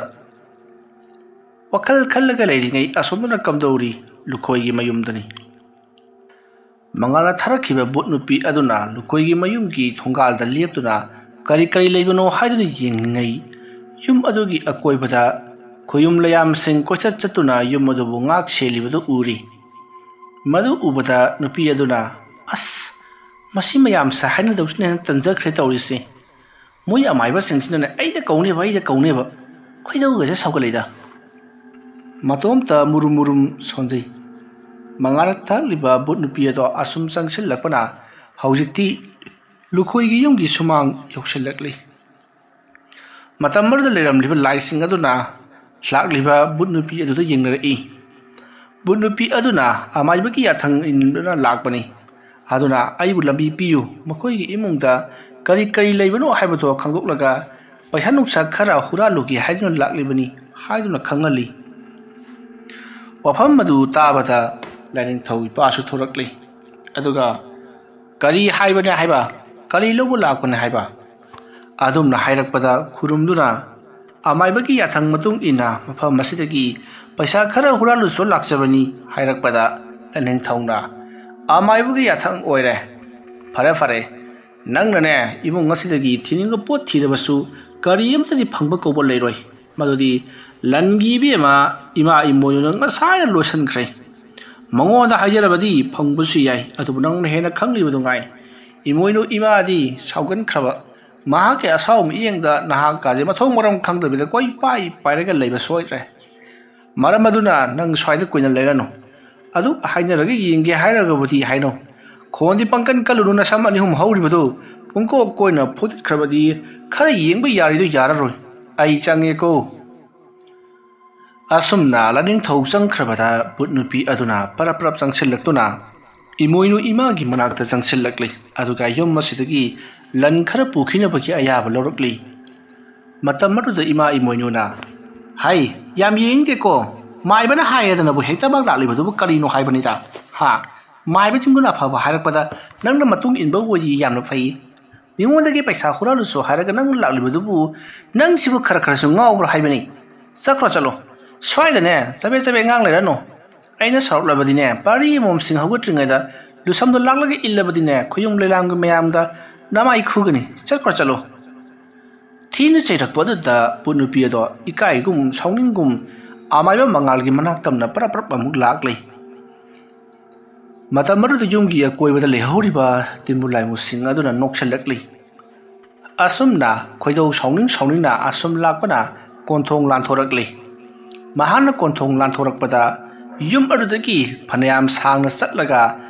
ꯋꯥꯈꯜ ꯈꯜꯂꯒ ꯂꯩꯔꯤꯉꯩ ꯑꯁꯣꯝꯗꯅ ꯀꯝꯗꯧꯔꯤ? ꯂꯨꯈꯣꯏꯒꯤ ꯃꯌꯨꯝꯗꯅꯤ꯫ ꯃꯉꯥꯜꯅ ꯊꯥꯔꯛꯈꯤꯕ ꯚꯨꯠ ꯅꯨꯄꯤ ꯑꯗꯨꯅ ꯂꯨꯈꯣꯏꯒꯤ ꯃꯌꯨꯝꯒꯤ ꯊꯣꯡꯒꯥꯜꯗ ꯂꯦꯞꯇꯨꯅ ꯀꯔꯤ ꯀꯔꯤ ꯂꯩꯕꯅꯣ ꯍꯥꯏꯗꯨꯅ ꯌꯦꯡꯂꯤꯉꯩ ꯌꯨꯝ ꯑꯗꯨꯒꯤ ꯑꯀꯣꯏꯕꯗ ꯈꯨꯌꯨꯝ ꯂꯩꯌꯥꯝꯁꯤꯡ ꯀꯣꯏꯆꯠ ꯆꯠꯇꯨꯅ ꯌꯨꯝ ꯑꯗꯨꯕꯨ ꯉꯥꯛ ꯁꯦꯜꯂꯤꯕꯗꯨ ꯎꯔꯤ꯫ ꯃꯗꯨ ꯎꯕꯗ ꯅꯨꯄꯤ ꯑꯗꯨꯅ, "ꯑꯁ, ꯃꯁꯤ ꯃꯌꯥꯝꯁꯦ ꯍꯥꯏꯅꯗꯕꯁꯤꯅ ꯍꯦꯟꯅ ꯇꯟꯖꯈ꯭ꯔꯦ ꯇꯧꯔꯤꯁꯦ꯫ ꯃꯣꯏ ꯑꯃꯥꯏꯕꯁꯤꯡꯁꯤꯅꯅꯦ ꯑꯩꯗ ꯀꯧꯅꯦꯕ, ꯑꯩꯗ ꯀꯧꯅꯦꯕ꯫ ꯈꯣꯏꯗꯧꯒꯁꯦ ꯁꯥꯎꯒꯠꯂꯛꯏꯗ"꯫ ꯃꯇꯣꯝꯇ ꯃꯨꯔꯨꯝ ꯃꯨꯔꯨꯝ ꯁꯣꯟꯖꯩ꯫ ꯃꯉꯥꯜꯅ ꯊꯥꯔꯛꯂꯤꯕ ꯚꯨꯠ ꯅꯨꯄꯤ ꯑꯗꯣ ꯑꯁꯨꯝ ꯆꯪꯁꯤꯜꯂꯛꯄꯅ ꯍꯧꯖꯤꯛꯇꯤ ꯂꯨꯈꯣꯏꯒꯤ ꯌꯨꯝꯒꯤ ꯁꯨꯃꯥꯡ ꯌꯧꯁꯤꯜꯂꯛꯂꯤ꯫ ꯃꯇꯝ ꯑꯗꯨꯗ ꯂꯩꯔꯝꯂꯤꯕ ꯂꯥꯏꯁꯤꯡ ꯑꯗꯨꯅ ꯂꯥꯛꯂꯤꯕ ꯚꯨꯠ ꯅꯨꯄꯤ ꯑꯗꯨꯗ ꯌꯦꯡꯅꯔꯛꯏ꯫ ꯚꯨꯠ ꯅꯨꯄꯤ ꯑꯗꯨꯅ ꯑꯃꯥꯏꯕꯒꯤ ꯌꯥꯊꯪ ꯏꯟꯗꯨꯅ ꯂꯥꯛꯄꯅꯤ꯫ ꯑꯗꯨꯅ ꯑꯩꯕꯨ ꯂꯝꯕꯤ ꯄꯤꯌꯨ, ꯃꯈꯣꯏꯒꯤ ꯏꯃꯨꯡꯗ ꯀꯔꯤ ꯀꯔꯤ ꯂꯩꯕꯅꯣ ꯍꯥꯏꯕꯗꯣ ꯈꯪꯗꯣꯛꯂꯒ ꯄꯩꯁꯥ ꯅꯨꯡꯁꯥ ꯈꯔ ꯍꯨꯔꯥꯜꯂꯨꯒꯦ ꯍꯥꯏꯗꯨꯅ ꯂꯥꯛꯂꯤꯕꯅꯤ ꯍꯥꯏꯗꯨꯅ ꯈꯪꯍꯜꯂꯤ꯫ ꯋꯥꯐꯝ ꯑꯗꯨ ꯇꯥꯕꯗ ꯂꯥꯏꯅꯤꯡꯊꯧ ꯏꯄꯥꯁꯨ ꯊꯣꯔꯛꯂꯤ꯫ ꯑꯗꯨꯒ "ꯀꯔꯤ ꯍꯥꯏꯕꯅꯦ ꯍꯥꯏꯕ? ꯀꯔꯤ ꯂꯧꯕ ꯂꯥꯛꯄꯅꯦ ꯍꯥꯏꯕ?" ꯑꯗꯨꯝꯅ ꯍꯥꯏꯔꯛꯄꯗ ꯈꯨꯔꯨꯝꯗꯨꯅ, "ꯑꯃꯥꯏꯕꯒꯤ ꯌꯥꯊꯪ ꯃꯇꯨꯡ ꯏꯟꯅ ꯃꯐꯝ ꯑꯁꯤꯗꯒꯤ ꯄꯩꯁꯥ ꯈꯔ ꯍꯨꯔꯥꯜꯂꯨꯁꯨ ꯂꯥꯛꯆꯕꯅꯤ" ꯍꯥꯏꯔꯛꯄꯗ ꯂꯥꯏꯅꯤꯡꯊꯧꯅ, "ꯑꯃꯥꯏꯕꯒꯤ ꯌꯥꯊꯪ ꯑꯣꯏꯔꯦ꯫ ꯐꯔꯦ ꯐꯔꯦ, ꯅꯪꯅꯅꯦ ꯏꯃꯨꯡ ꯑꯁꯤꯗꯒꯤ ꯊꯤꯅꯤꯡꯕ ꯄꯣꯠ ꯊꯤꯔꯕꯁꯨ ꯀꯔꯤ ꯑꯃꯠꯇꯗꯤ ꯐꯪꯕ ꯀꯧꯕ ꯂꯩꯔꯣꯏ꯫ ꯃꯗꯨꯗꯤ ꯂꯟꯒꯤ ꯏꯕꯦꯝꯃ ꯏꯃꯥ ꯏꯃꯣꯏꯅꯨꯅ ꯉꯁꯥꯏꯅ ꯂꯣꯏꯁꯤꯟꯈ꯭ꯔꯦ꯫ ꯃꯉꯣꯟꯗ ꯍꯥꯏꯖꯔꯕꯗꯤ ꯐꯪꯕꯁꯨ ꯌꯥꯏ, ꯑꯗꯨꯕꯨ ꯅꯪꯅ ꯍꯦꯟꯅ ꯈꯪꯂꯤꯕꯗꯨ ꯉꯥꯏ꯫ ꯏꯃꯣꯏꯅꯨ ꯏꯃꯥꯗꯤ ꯁꯥꯎꯒꯟꯈ꯭ꯔꯕ, ꯃꯍꯥꯛꯀꯤ ꯑꯁꯥꯎꯕ ꯃꯤꯠꯌꯦꯡꯗ ꯅꯍꯥꯛꯀꯥꯁꯦ ꯃꯊꯣꯡ ꯃꯔꯝ ꯈꯪꯗꯕꯤꯗ ꯀꯣꯏ ꯄꯥꯏ ꯄꯥꯏꯔꯒ ꯂꯩꯕ ꯁꯣꯏꯗ꯭ꯔꯦ꯫ ꯃꯔꯝ ꯑꯗꯨꯅ ꯅꯪ ꯁ꯭ꯋꯥꯏꯗ ꯀꯨꯏꯅ ꯂꯩꯔꯅꯨ꯫ ꯑꯗꯨ ꯍꯥꯏꯅꯔꯒ ꯌꯦꯡꯒꯦ ꯍꯥꯏꯔꯒꯕꯨꯗꯤ ꯍꯥꯏꯅꯧ꯫ ꯈꯣꯟꯗꯤ ꯄꯪꯀꯟ ꯀꯜꯂꯨꯅꯨ, ꯅꯁꯝ ꯑꯅꯤ ꯑꯍꯨꯝ ꯍꯧꯔꯤꯕꯗꯨ ꯄꯨꯡꯀꯣꯛ ꯀꯣꯏꯅ ꯐꯨꯗꯠꯈ꯭ꯔꯕꯗꯤ ꯈꯔ ꯌꯦꯡꯕ ꯌꯥꯔꯤꯗꯨ ꯌꯥꯔꯔꯣꯏ꯫ ꯑꯩ ꯆꯪꯉꯦꯀꯣ꯫" ꯑꯁꯨꯝꯅ ꯂꯥꯏꯅꯤꯡꯊꯧ ꯆꯪꯈ꯭ꯔꯕꯗ ꯚꯨꯠ ꯅꯨꯄꯤ ꯑꯗꯨꯅ ꯄꯔꯞ ꯄꯔꯞ ꯆꯪꯁꯤꯜꯂꯛꯇꯨꯅ ꯏꯃꯣꯏꯅꯨ ꯏꯃꯥꯒꯤ ꯃꯅꯥꯛꯇ ꯆꯪꯁꯤꯜꯂꯛꯂꯤ꯫ ꯑꯗꯨꯒ ꯌꯨꯝ ꯑꯁꯤꯗꯒꯤ ꯂꯟ ꯈꯔ ꯄꯨꯈꯤꯅꯕꯒꯤ ꯑꯌꯥꯕ ꯂꯧꯔꯛꯂꯤ꯫ ꯃꯇꯝ ꯑꯗꯨꯗ ꯏꯃꯥ ꯏꯃꯣꯏꯅꯨꯅ, "ꯍꯥꯏ, ꯌꯥꯝ ꯌꯦꯡꯅꯤꯡꯗꯦꯀꯣ꯫ ꯃꯥꯏꯕꯅ ꯍꯥꯏꯔꯗꯅꯕꯨ ꯍꯦꯛꯇꯃꯛ ꯂꯥꯛꯂꯤꯕꯗꯨꯕꯨ ꯀꯔꯤꯅꯣ ꯍꯥꯏꯕꯅꯤꯗ? ꯍꯥ? ꯃꯥꯏꯕꯁꯤꯡꯗꯨꯅ ꯑꯐꯕ ꯍꯥꯏꯔꯛꯄꯗ ꯅꯪꯅ ꯃꯇꯨꯡ ꯏꯟꯕ ꯑꯣꯏꯗꯤ ꯌꯥꯝꯅ ꯐꯩ꯫ ꯃꯤꯉꯣꯟꯗꯒꯤ ꯄꯩꯁꯥ ꯍꯨꯔꯥꯜꯂꯨꯁꯨ ꯍꯥꯏꯔꯒ ꯅꯪꯅ ꯂꯥꯛꯂꯤꯕꯗꯨꯕꯨ ꯅꯪꯁꯤꯕꯨ ꯈꯔ ꯈꯔꯁꯨ ꯉꯥꯎꯕ꯭ꯔꯥ ꯍꯥꯏꯕꯅꯤ? ꯆꯠꯈ꯭ꯔꯣ ꯆꯠꯂꯣ꯫ ꯁ꯭ꯋꯥꯏꯗꯅꯦ ꯆꯕꯦꯠ ꯆꯕꯦꯠ ꯉꯥꯡ ꯂꯩꯔꯅꯨ꯫ ꯑꯩꯅ ꯁꯥꯎꯔꯛꯂꯕꯗꯤꯅꯦ, ꯄꯥꯔꯤ ꯑꯃꯃꯝꯁꯤꯡ ꯍꯧꯒꯠꯇ꯭ꯔꯤꯉꯩꯗ ꯂꯨꯁꯝꯗꯣ ꯂꯥꯛꯂꯒ ꯏꯜꯂꯕꯗꯤꯅꯦ, ꯈꯨꯌꯨꯝ ꯂꯩꯂꯥꯡꯒꯤ ꯃꯌꯥꯝꯗ ꯅꯃꯥꯏ ꯈꯨꯒꯅꯤ꯫ ꯆꯠꯈ꯭ꯔꯣ ꯆꯠꯂꯣ꯫" ꯊꯤꯅ ꯆꯩꯔꯛꯄ ꯑꯗꯨꯗ ꯚꯨꯠ ꯅꯨꯄꯤ ꯑꯗꯣ ꯏꯀꯥꯏꯒꯨꯝ ꯁꯥꯎꯅꯤꯡꯒꯨꯝ ꯑꯃꯥꯏꯕ ꯃꯉꯥꯜꯒꯤ ꯃꯅꯥꯛ ꯇꯝꯅ ꯄꯔꯞ ꯄꯔꯞ ꯑꯃꯨꯛ ꯂꯥꯛꯂꯤ꯫ ꯃꯇꯝ ꯑꯗꯨꯗ ꯌꯨꯝꯒꯤ ꯑꯀꯣꯏꯕꯗ ꯂꯩꯍꯧꯔꯤꯕ ꯇꯤꯟꯕꯨ ꯂꯥꯏꯃꯨꯁꯤꯡ ꯑꯗꯨꯅ ꯅꯣꯛꯁꯤꯜꯂꯛꯂꯤ꯫ ꯑꯁꯨꯝꯅ ꯈꯣꯏꯗꯧ ꯁꯥꯎꯅꯤꯡ ꯁꯥꯎꯅꯤꯡꯅ ꯑꯁꯨꯝ ꯂꯥꯛꯄꯅ ꯀꯣꯟꯊꯣꯡ ꯂꯥꯟꯊꯣꯔꯛꯂꯤ꯫ ꯃꯍꯥꯛꯅ ꯀꯣꯟꯊꯣꯡ ꯂꯥꯟꯊꯣꯔꯛꯄꯗ ꯌꯨꯝ ꯑꯗꯨꯗꯒꯤ ꯐꯅꯌꯥꯝ ꯁꯥꯡꯅ ꯆꯠꯂꯒ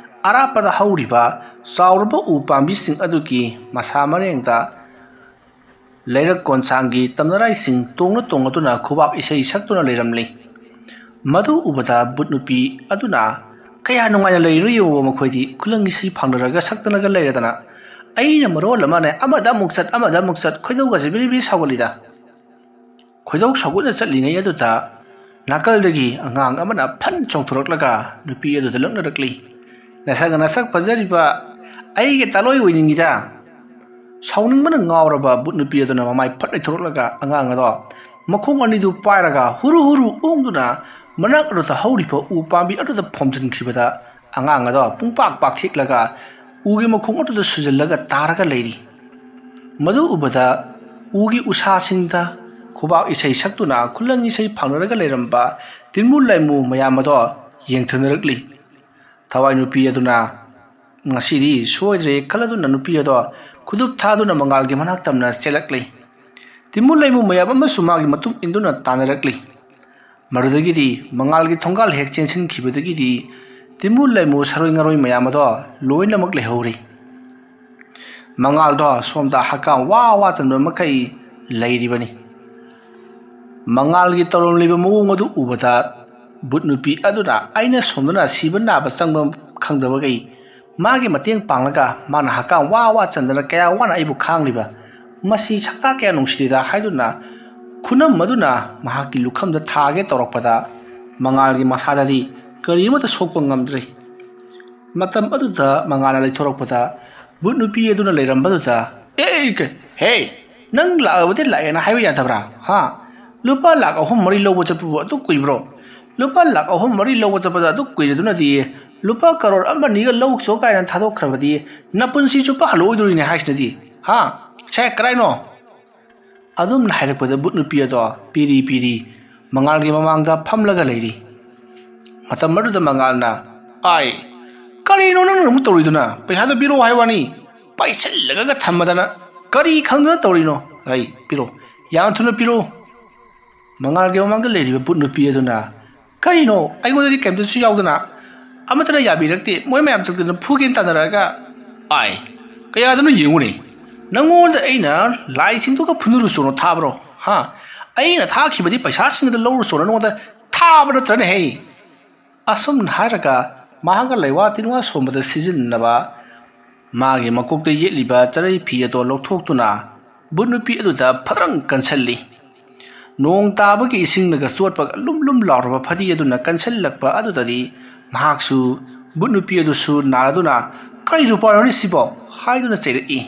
ꯑꯔꯥꯞꯄꯗ ꯍꯧꯔꯤꯕ ꯆꯥꯎꯔꯕ ꯎ ꯄꯥꯝꯕꯤꯁꯤꯡ ꯑꯗꯨꯒꯤ ꯃꯁꯥ ꯃꯔꯦꯡꯗ ꯂꯩꯔꯛ ꯀꯣꯟꯁꯥꯡꯒꯤ ꯇꯝꯅꯔꯥꯏꯁꯤꯡ ꯇꯣꯡꯅ ꯇꯣꯡꯉꯗꯨꯅ ꯈꯨꯕꯥꯛ ꯏꯁꯩ ꯁꯛꯇꯨꯅ ꯂꯩꯔꯝꯂꯤ꯫ ꯃꯗꯨ ꯎꯕꯗ ꯚꯨꯠ ꯅꯨꯄꯤ ꯑꯗꯨꯅ, "ꯀꯌꯥ ꯅꯨꯡꯉꯥꯏꯅ ꯂꯩꯔꯤꯅꯣ ꯌꯦꯡꯉꯨꯕ ꯃꯈꯣꯏꯗꯤ, ꯈꯨꯂꯪ ꯏꯁꯩ ꯐꯪꯅꯔꯒ ꯁꯛꯇꯅꯒ ꯂꯩꯔꯗꯅ꯫ ꯑꯩꯅ ꯃꯔꯣꯜ ꯑꯃꯅꯦ, ꯑꯃꯗ ꯑꯃꯨꯛ ꯆꯠ, ꯑꯃꯗ ꯑꯃꯨꯛ ꯆꯠ, ꯈꯣꯏꯗꯧꯒꯁꯦ ꯕꯤꯔꯤ ꯕꯤꯔꯤ ꯁꯥꯎꯒꯠꯂꯤꯗ꯫" ꯈꯣꯏꯗꯧ ꯁꯥꯎꯒꯠꯅ ꯆꯠꯂꯤꯉꯩ ꯑꯗꯨꯗ ꯅꯥꯀꯜꯗꯒꯤ ꯑꯉꯥꯡ ꯑꯃꯅ ꯐꯟ ꯆꯣꯡꯊꯣꯔꯛꯂꯒ ꯅꯨꯄꯤ ꯑꯗꯨꯗ ꯂꯛꯅꯔꯛꯂꯤ꯫ "ꯅꯁꯛ ꯅꯁꯛ ꯐꯖꯔꯤꯕ ꯑꯩꯒꯤ ꯇꯥꯂꯣꯏ ꯑꯣꯏꯅꯤꯡꯉꯤꯗ!" ꯁꯥꯎꯅꯤꯡꯕꯅ ꯉꯥꯎꯔꯕ ꯚꯨꯠ ꯅꯨꯄꯤ ꯑꯗꯨꯅ ꯃꯃꯥꯏ ꯐꯠ ꯂꯩꯊꯣꯔꯛꯂꯒ ꯑꯉꯥꯡ ꯑꯗꯣ ꯃꯈꯣꯡ ꯑꯅꯤꯗꯨ ꯄꯥꯏꯔꯒ ꯍꯨꯔꯨ ꯍꯨꯔꯨ ꯎꯪꯗꯨꯅ ꯃꯅꯥꯛ ꯑꯗꯨꯗ ꯍꯧꯔꯤꯕ ꯎ ꯄꯥꯝꯕꯤ ꯑꯗꯨꯗ ꯐꯣꯝꯖꯤꯟꯈꯤꯕꯗ ꯑꯉꯥꯡ ꯑꯗꯣ ꯄꯨꯡꯄꯥꯛ ꯄꯥꯛꯊꯦꯛꯂꯒ ꯎꯒꯤ ꯃꯈꯣꯡ ꯑꯗꯨꯗ ꯁꯨꯖꯜꯂꯒ ꯇꯥꯔꯒ ꯂꯩꯔꯤ꯫ ꯃꯗꯨ ꯎꯕꯗ ꯎꯒꯤ ꯎꯁꯥꯁꯤꯡꯗ ꯈꯨꯕꯥꯛ ꯏꯁꯩ ꯁꯛꯇꯨꯅ ꯈꯨꯂꯪ ꯏꯁꯩ ꯐꯪꯅꯔꯒ ꯂꯩꯔꯝꯕ ꯇꯤꯟꯃꯨ ꯂꯥꯏꯃꯨ ꯃꯌꯥꯝ ꯑꯗꯣ ꯌꯦꯡꯊꯅꯔꯛꯂꯤ꯫ ꯊꯋꯥꯏ ꯅꯨꯄꯤ ꯑꯗꯨꯅ ꯉꯁꯤꯗꯤ ꯁꯣꯏꯗ꯭ꯔꯦ ꯈꯜꯂꯗꯨꯅ ꯅꯨꯄꯤ ꯑꯗꯣ ꯈꯨꯗꯨꯞ ꯊꯥꯗꯨꯅ ꯃꯉꯥꯜꯒꯤ ꯃꯅꯥꯛ ꯇꯝꯅ ꯆꯦꯜꯂꯛꯂꯤ꯫ ꯇꯤꯟꯃꯨ ꯂꯩꯃꯨ ꯃꯌꯥꯝ ꯑꯃꯁꯨ ꯃꯥꯒꯤ ꯃꯇꯨꯡ ꯏꯟꯗꯨꯅ ꯇꯥꯟꯅꯔꯛꯂꯤ꯫ ꯃꯗꯨꯗꯒꯤꯗꯤ ꯃꯉꯥꯜꯒꯤ ꯊꯣꯡꯒꯥꯜ ꯍꯦꯛ ꯆꯦꯟꯁꯤꯟꯈꯤꯕꯗꯒꯤꯗꯤ ꯇꯤꯟꯃꯨ ꯂꯩꯃꯨ ꯁꯔꯣꯏ ꯉꯔꯣꯏ ꯃꯌꯥꯝ ꯑꯗꯣ ꯂꯣꯏꯅꯃꯛ ꯂꯩꯍꯧꯔꯤ꯫ ꯃꯉꯥꯜꯗꯣ ꯁꯣꯝꯗ ꯍꯛꯀꯥꯝ ꯋꯥ ꯋꯥ ꯆꯟꯕ ꯃꯈꯩ ꯂꯩꯔꯤꯕꯅꯤ꯫ ꯃꯉꯥꯜꯒꯤ ꯇꯧꯔꯝꯂꯤꯕ ꯃꯑꯣꯡ ꯑꯗꯨ ꯎꯕꯗ ꯚꯨꯠ ꯅꯨꯄꯤ ꯑꯗꯨꯅ ꯑꯩꯅ ꯁꯣꯝꯗꯅ ꯁꯤꯕ ꯅꯥꯕ ꯆꯪꯕ ꯈꯪꯗꯕꯈꯩ ꯃꯥꯒꯤ ꯃꯇꯦꯡ ꯄꯥꯡꯂꯒ ꯃꯥꯅ ꯍꯛꯀꯥꯝ ꯋꯥ ꯋꯥ ꯆꯟꯗꯅ ꯀꯌꯥ ꯋꯥꯅ ꯑꯩꯕꯨ ꯈꯥꯡꯂꯤꯕ ꯃꯁꯤ ꯁꯛꯇꯥꯛ ꯀꯌꯥ ꯅꯨꯡꯁꯤꯗꯦꯗ ꯍꯥꯏꯗꯨꯅ ꯈꯨꯅꯝ ꯑꯗꯨꯅ ꯃꯍꯥꯛꯀꯤ ꯂꯨꯈꯝꯗ ꯊꯥꯒꯦ ꯇꯧꯔꯛꯄꯗ ꯃꯉꯥꯜꯒꯤ ꯃꯁꯥꯗꯗꯤ ꯀꯔꯤ ꯑꯃꯠꯇ ꯁꯣꯛꯄ ꯉꯝꯗ꯭ꯔꯦ꯫ ꯃꯇꯝ ꯑꯗꯨꯗ ꯃꯉꯥꯜꯅ ꯂꯩꯊꯣꯔꯛꯄꯗ ꯚꯨꯠ ꯅꯨꯄꯤ ꯑꯗꯨꯅ ꯂꯩꯔꯝꯕꯗꯨꯗ, "ꯑꯦ, ꯑꯦ, ꯀ-, ꯍꯦ, ꯅꯪ ꯂꯥꯛꯑꯕꯗꯤ ꯂꯥꯛꯑꯦꯅ ꯍꯥꯏꯕ ꯌꯥꯗꯕ꯭ꯔꯥ? ꯍꯥ? ꯂꯨꯄꯥ ꯂꯥꯛ ꯑꯍꯨꯝ ꯃꯔꯤ ꯂꯧꯕ ꯆꯠꯄꯕꯨ ꯑꯗꯨꯛ ꯀꯨꯏꯕ꯭ꯔꯣ? ꯂꯨꯄꯥ ꯂꯥꯛ ꯑꯍꯨꯝ ꯃꯔꯤ ꯂꯧꯕ ꯆꯠꯄꯗ ꯑꯗꯨꯛ ꯀꯨꯏꯔꯗꯨꯅꯗꯤ ꯂꯨꯄꯥ ꯀꯔꯣꯔ ꯑꯃ ꯑꯅꯤꯒ ꯂꯧꯆꯣ ꯀꯥꯏꯅ ꯊꯥꯗꯣꯛꯈ꯭ꯔꯕꯗꯤ ꯅꯄꯨꯟꯁꯤ ꯆꯨꯞꯄ ꯍꯜꯂꯛꯑꯣꯏꯗꯣꯔꯤꯅꯦ ꯍꯥꯏꯁꯤꯅꯗꯤ꯫ ꯍꯥ? ꯁꯦ, ꯀꯗꯥꯏꯅꯣ?" ꯑꯗꯨꯝꯅ ꯍꯥꯏꯔꯛꯄꯗ ꯚꯨꯠ ꯅꯨꯄꯤ ꯑꯗꯣ ꯄꯤꯔꯤ ꯄꯤꯔꯤ ꯃꯉꯥꯜꯒꯤ ꯃꯃꯥꯡꯗ ꯐꯝꯂꯒ ꯂꯩꯔꯤ꯫ ꯃꯇꯝ ꯑꯗꯨꯗ ꯃꯉꯥꯜꯅ, "ꯑꯥꯏ, ꯀꯔꯤꯅꯣ ꯅꯪꯅ ꯑꯃꯨꯛ ꯇꯧꯔꯤꯗꯨꯅ? ꯄꯩꯁꯥꯗꯣ ꯄꯤꯔꯛꯑꯣ ꯍꯥꯏꯕ ꯋꯥꯅꯤ, ꯄꯥꯏꯁꯤꯜꯂꯒ ꯊꯝꯃꯗꯅ ꯀꯔꯤ ꯈꯪꯗꯅ ꯇꯧꯔꯤꯅꯣ? ꯑꯩ ꯄꯤꯔꯛꯑꯣ, ꯌꯥꯝ ꯊꯨꯅ ꯄꯤꯔꯛꯑꯣ!" ꯃꯉꯥꯜꯒꯤ ꯃꯃꯥꯡꯗ ꯂꯩꯔꯤꯕ ꯚꯨꯠ ꯅꯨꯄꯤ ꯑꯗꯨꯅ, "ꯀꯔꯤꯅꯣ? ꯑꯩꯉꯣꯟꯗꯗꯤ ꯀꯩꯝꯇꯁꯨ ꯌꯥꯎꯗꯅ ꯑꯃꯠꯇꯅ ꯌꯥꯕꯤꯔꯛꯇꯦ꯫ ꯃꯣꯏ ꯃꯌꯥꯝ ꯆꯪꯗꯅ ꯐꯨꯒꯦꯅ ꯇꯥꯟꯅꯔꯛꯑꯒ, ꯑꯥꯏ, ꯀꯌꯥꯗꯅꯣ ꯌꯦꯡꯉꯨꯅꯦ꯫ ꯅꯪꯉꯣꯟꯗ ꯑꯩꯅ ꯂꯥꯏꯁꯤꯡꯗꯨꯒ ꯐꯨꯅꯔꯨꯆꯣꯅ ꯊꯥꯕ꯭ꯔꯣ? ꯍꯥ? ꯑꯩꯅ ꯊꯥꯈꯤꯕꯗꯤ ꯄꯩꯁꯥꯁꯤꯡꯗꯨ ꯂꯧꯔꯨꯆꯣꯅ ꯅꯉꯣꯟꯗ ꯊꯥꯕ ꯅꯠꯇ꯭ꯔꯅꯦ ꯍꯦ?" ꯑꯁꯨꯝꯅ ꯍꯥꯏꯔꯒ ꯃꯍꯥꯛꯅ ꯂꯩꯋꯥ ꯇꯤꯟꯋꯥ ꯁꯣꯟꯕꯗ ꯁꯤꯖꯤꯟꯅꯅꯕ ꯃꯥꯒꯤ ꯃꯀꯣꯛꯇ ꯌꯦꯠꯂꯤꯕ ꯆꯔꯩ ꯐꯤ ꯑꯗꯨ ꯂꯧꯊꯣꯛꯇꯨꯅ ꯚꯨꯠ ꯅꯨꯄꯤ ꯑꯗꯨꯗ ꯐꯗ꯭ꯔꯪ ꯀꯟꯁꯤꯜꯂꯤ꯫ ꯅꯣꯡ ꯇꯥꯕꯒꯤ ꯏꯁꯤꯡꯅꯒ ꯆꯣꯠꯄꯒ ꯂꯨꯝ ꯂꯨꯝ ꯂꯥꯎꯔꯕ ꯐꯗꯤ ꯑꯗꯨꯅ ꯀꯟꯁꯤꯜꯂꯛꯄ ꯑꯗꯨꯗꯗꯤ ꯃꯍꯥꯛꯁꯨ ꯚꯨꯠ ꯅꯨꯄꯤ ꯑꯗꯨꯁꯨ ꯅꯥꯔꯗꯨꯅ, "ꯀꯔꯤ ꯔꯨꯄꯥꯔꯣꯅꯤ ꯁꯤꯕꯣ?" ꯍꯥꯏꯗꯨꯅ ꯆꯩꯔꯛꯏ꯫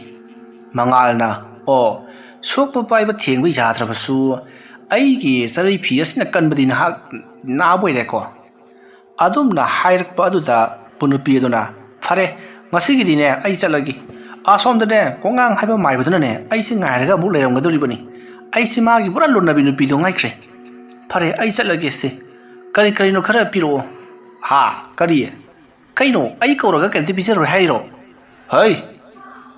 ꯃꯉꯥꯜꯅ, "ꯑꯣ, ꯁꯣꯛꯄ ꯄꯥꯏꯕ ꯊꯦꯡꯕ ꯌꯥꯗ꯭ꯔꯕꯁꯨ ꯑꯩꯒꯤ ꯆꯔꯩ ꯐꯤ ꯑꯁꯤꯅ ꯀꯟꯕꯗꯤ ꯅꯍꯥꯛ ꯅꯥꯕ ꯑꯣꯏꯔꯦꯀꯣ?" ꯑꯗꯨꯝꯅ ꯍꯥꯏꯔꯛꯄ ꯑꯗꯨꯗ ꯚꯨꯠ ꯅꯨꯄꯤ ꯑꯗꯨꯅ, "ꯐꯔꯦ, ꯉꯁꯤꯒꯤꯗꯤꯅꯦ ꯑꯩ ꯆꯠꯂꯒꯦ꯫ ꯑꯁꯣꯝꯗꯅꯦ ꯀꯣꯉꯥꯡ ꯍꯥꯏꯕ ꯃꯥꯏꯕꯗꯨꯅꯅꯦ ꯑꯩꯁꯦ ꯉꯥꯏꯔꯒ ꯑꯃꯨꯛ ꯂꯩꯔꯝꯒꯗꯧꯔꯤꯕꯅꯤ꯫ ꯑꯩꯁꯦ ꯃꯥꯒꯤ ꯄꯨꯔꯥ ꯂꯨꯅꯕꯤ ꯅꯨꯄꯤꯗꯣ ꯉꯥꯏꯈ꯭ꯔꯦ꯫ ꯐꯔꯦ, ꯑꯩ ꯆꯠꯂꯒꯦ ꯁꯦ꯫ ꯀꯔꯤ ꯀꯔꯤꯅꯣ ꯈꯔ ꯄꯤꯔꯛꯑꯣ꯫" "ꯍꯥ? ꯀꯔꯤ? ꯀꯩꯅꯣ, ꯑꯩ ꯀꯧꯔꯒ ꯀꯩꯝꯇ ꯄꯤꯖꯔꯣꯏ ꯍꯥꯏꯔꯣ?" "ꯍꯩ,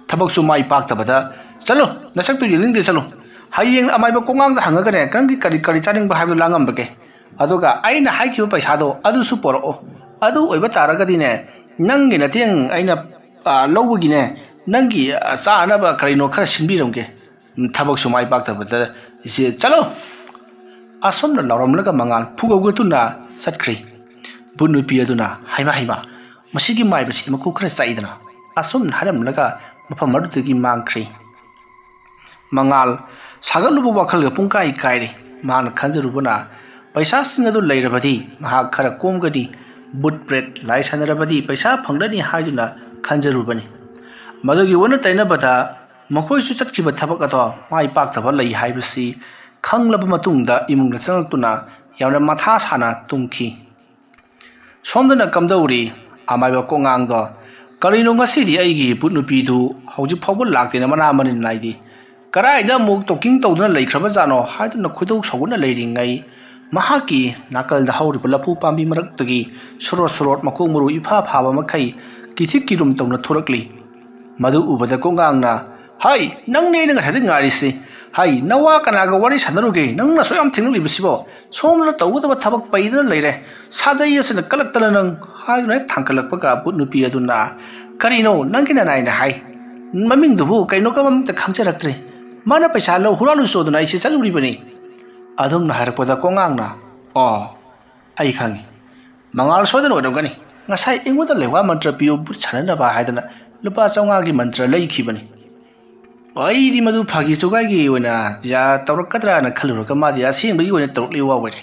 ꯊꯕꯛꯁꯨ ꯃꯥꯏ ꯄꯥꯛꯇꯕꯗ꯫ ꯆꯠꯂꯣ, ꯅꯁꯛꯇꯨ ꯌꯦꯡꯅꯤꯡꯗꯦ, ꯆꯠꯂꯣ꯫ ꯍꯌꯦꯡ ꯑꯃꯥꯏꯕ ꯀꯣꯉꯥꯡꯗ ꯍꯪꯉꯒꯅꯦ ꯅꯪꯒꯤ ꯀꯔꯤ ꯀꯔꯤ ꯆꯥꯅꯤꯡꯕ ꯍꯥꯏꯕꯗꯨ ꯂꯥꯡꯉꯝꯕꯒꯦ꯫ ꯑꯗꯨꯒ ꯑꯩꯅ ꯍꯥꯏꯈꯤꯕ ꯄꯩꯁꯥꯗꯣ ꯑꯗꯨꯁꯨ ꯄꯣꯔꯛꯑꯣ꯫ ꯑꯗꯨ ꯑꯣꯏꯕ ꯇꯥꯔꯒꯗꯤꯅꯦ, ꯅꯪꯒꯤ ꯅꯇꯦꯡ ꯑꯩꯅ, ꯑ, ꯂꯧꯕꯒꯤꯅꯦ, ꯅꯪꯒꯤ, ꯑ, ꯆꯥꯅꯕ ꯀꯔꯤꯅꯣ ꯈꯔ ꯁꯤꯟꯕꯤꯔꯝꯒꯦ꯫ ꯊꯕꯛꯁꯨ ꯃꯥꯏ ꯄꯥꯛꯇꯕꯗ ꯏꯆꯦ, ꯆꯠꯂꯣ!" ꯑꯁꯨꯝꯅ ꯂꯥꯎꯔꯝꯂꯒ ꯃꯉꯥꯜ ꯐꯨꯒꯧꯒꯗꯨꯅ ꯆꯠꯈ꯭ꯔꯦ꯫ ꯚꯨꯠ ꯅꯨꯄꯤ ꯑꯗꯨꯅ, "ꯍꯩꯃꯥ, ꯍꯩꯃꯥ, ꯃꯁꯤꯒꯤ ꯃꯥꯏꯕꯁꯤꯗꯤ ꯃꯀꯣꯛ ꯈꯔ ꯆꯥꯛꯏꯗꯅ", ꯑꯁꯨꯝꯅ ꯍꯥꯏꯔꯝꯂꯒ ꯃꯐꯝ ꯑꯗꯨꯗꯒꯤ ꯃꯥꯡꯈ꯭ꯔꯦ꯫ ꯃꯉꯥꯜ ꯁꯥꯒꯠꯂꯨꯕ ꯋꯥꯈꯜꯒ ꯄꯨꯡꯀꯥꯏ ꯀꯥꯏꯔꯦ꯫ ꯃꯍꯥꯛꯅ ꯈꯟꯖꯔꯨꯕꯅ, ꯄꯩꯁꯥꯁꯤꯡ ꯑꯗꯨ ꯂꯩꯔꯕꯗꯤ ꯃꯍꯥꯛ ꯈꯔ ꯀꯣꯝꯒꯅꯤ, ꯚꯨꯠ ꯄ꯭ꯔꯦꯠ ꯂꯥꯏ ꯁꯥꯟꯅꯔꯕꯗꯤ ꯄꯩꯁꯥ ꯐꯪꯂꯅꯤ ꯍꯥꯏꯗꯨꯅ ꯈꯟꯖꯔꯨꯕꯅꯤ꯫ ꯃꯗꯨꯒꯤ ꯑꯣꯟꯅ ꯇꯩꯅꯕꯗ ꯃꯈꯣꯏꯁꯨ ꯆꯠꯈꯤꯕ ꯊꯕꯛ ꯑꯗꯣ ꯃꯥꯏ ꯄꯥꯛꯇꯕ ꯂꯩ ꯍꯥꯏꯕꯁꯤ ꯈꯪꯂꯕ ꯃꯇꯨꯡꯗ ꯏꯃꯨꯡꯗ ꯆꯪꯂꯛꯇꯨꯅ ꯌꯥꯝꯅ ꯃꯊꯥ ꯁꯥꯅ ꯇꯨꯝꯈꯤ꯫ ꯁꯣꯝꯗꯅ ꯀꯝꯗꯧꯔꯤ? ꯑꯃꯥꯏꯕ ꯀꯣꯛꯉꯥꯡꯗꯣ, "ꯀꯔꯤꯅꯣ ꯉꯁꯤꯗꯤ ꯑꯩꯒꯤ ꯚꯨꯠ ꯅꯨꯄꯤꯗꯨ ꯍꯧꯖꯤꯛ ꯐꯥꯎꯕ ꯂꯥꯛꯇꯦꯅ ꯃꯅꯥ ꯃꯅꯤꯟ ꯅꯥꯏꯗꯦ꯫ ꯀꯗꯥꯏꯗ ꯑꯃꯨꯛ ꯇꯣꯀꯤꯡ ꯇꯧꯗꯨꯅ ꯂꯩꯈ꯭ꯔꯕꯖꯥꯠꯅꯣ?" ꯍꯥꯏꯗꯨꯅ ꯈꯣꯏꯗꯧ ꯁꯥꯎꯒꯠꯅ ꯂꯩꯔꯤꯉꯩ, ꯃꯍꯥꯛꯀꯤ ꯅꯥꯀꯜꯗ ꯍꯧꯔꯤꯕ ꯂꯐꯨ ꯄꯥꯝꯕꯤ ꯃꯔꯛꯇꯒꯤ ꯁꯣꯔꯣꯠ ꯁꯣꯔꯣꯠ ꯃꯀꯣꯛ ꯃꯔꯨ ꯏꯐꯥ ꯐꯥꯕ ꯃꯈꯩ ꯀꯤꯊꯤꯛ ꯀꯤꯔꯨꯝ ꯇꯧꯅ ꯊꯣꯔꯛꯂꯤ꯫ ꯃꯗꯨ ꯎꯕꯗ ꯀꯣꯛꯉꯥꯡꯅ, "ꯍꯩ, ꯅꯪꯅꯦ ꯑꯩꯅ ꯉꯁꯥꯏꯗꯩ ꯉꯥꯏꯔꯤꯁꯤ꯫ ꯍꯩ, ꯅꯋꯥ ꯀꯅꯥꯒ ꯋꯥꯔꯤ ꯁꯥꯟꯅꯔꯨꯒꯦ? ꯅꯪꯅ ꯑꯁꯨꯛ ꯌꯥꯝ ꯊꯦꯡꯅꯂꯤꯕꯁꯤꯕꯣ? ꯁꯣꯝꯗ ꯇꯧꯒꯗꯕ ꯊꯕꯛ ꯄꯩꯗꯅ ꯂꯩꯔꯦ꯫ ꯁꯥꯖꯩ ꯑꯁꯤꯅ ꯀꯜꯂꯛꯇꯅ ꯅꯪ", ꯍꯥꯏꯗꯨꯅ ꯍꯦꯛ ꯊꯥꯡꯒꯠꯂꯛꯄꯒ ꯚꯨꯠ ꯅꯨꯄꯤ ꯑꯗꯨꯅ, "ꯀꯔꯤꯅꯣ ꯅꯪꯒꯤ ꯅꯅꯥꯏꯅ ꯍꯥꯏ? ꯃꯃꯤꯡꯗꯨꯕꯨ ꯀꯩꯅꯣ ꯀꯝ ꯑꯝꯇ ꯈꯪꯖꯔꯛꯇ꯭ꯔꯦ꯫ ꯃꯥꯅ ꯄꯩꯁꯥ ꯂꯧ ꯍꯨꯔꯥꯜꯂꯨ ꯆꯣꯗꯅ ꯑꯩꯁꯦ ꯆꯠꯂꯨꯔꯤꯕꯅꯤ꯫" ꯑꯗꯨꯝꯅ ꯍꯥꯏꯔꯛꯄꯗ ꯀꯣꯉꯥꯡꯅ, "ꯑꯣ, ꯑꯩ ꯈꯪꯉꯤ꯫ ꯃꯉꯥꯜ ꯁꯣꯏꯗꯅ ꯑꯣꯏꯔꯝꯒꯅꯤ꯫ ꯉꯁꯥꯏ ꯑꯩꯉꯣꯟꯗ ꯂꯩꯋꯥ ꯃꯟꯇ꯭ꯔ ꯄꯤꯌꯨ ꯚꯨꯠ ꯁꯥꯟꯅꯅꯕ ꯍꯥꯏꯗꯅ ꯂꯨꯄꯥ ꯆꯥꯝꯃꯉꯥꯒꯤ ꯃꯟꯇ꯭ꯔ ꯂꯩꯈꯤꯕꯅꯤ꯫" ꯑꯩꯗꯤ ꯃꯗꯨ ꯐꯥꯒꯤ ꯆꯨꯒꯥꯏꯒꯤ ꯑꯣꯏꯅ ꯌꯥ ꯇꯧꯔꯛꯀꯗ꯭ꯔꯥꯅ ꯈꯜꯂꯨꯔꯒ ꯃꯥꯗꯤ ꯑꯁꯦꯡꯕꯒꯤ ꯑꯣꯏꯅ ꯇꯧꯔꯛꯂꯤꯕ ꯋꯥ ꯑꯣꯏꯔꯦ꯫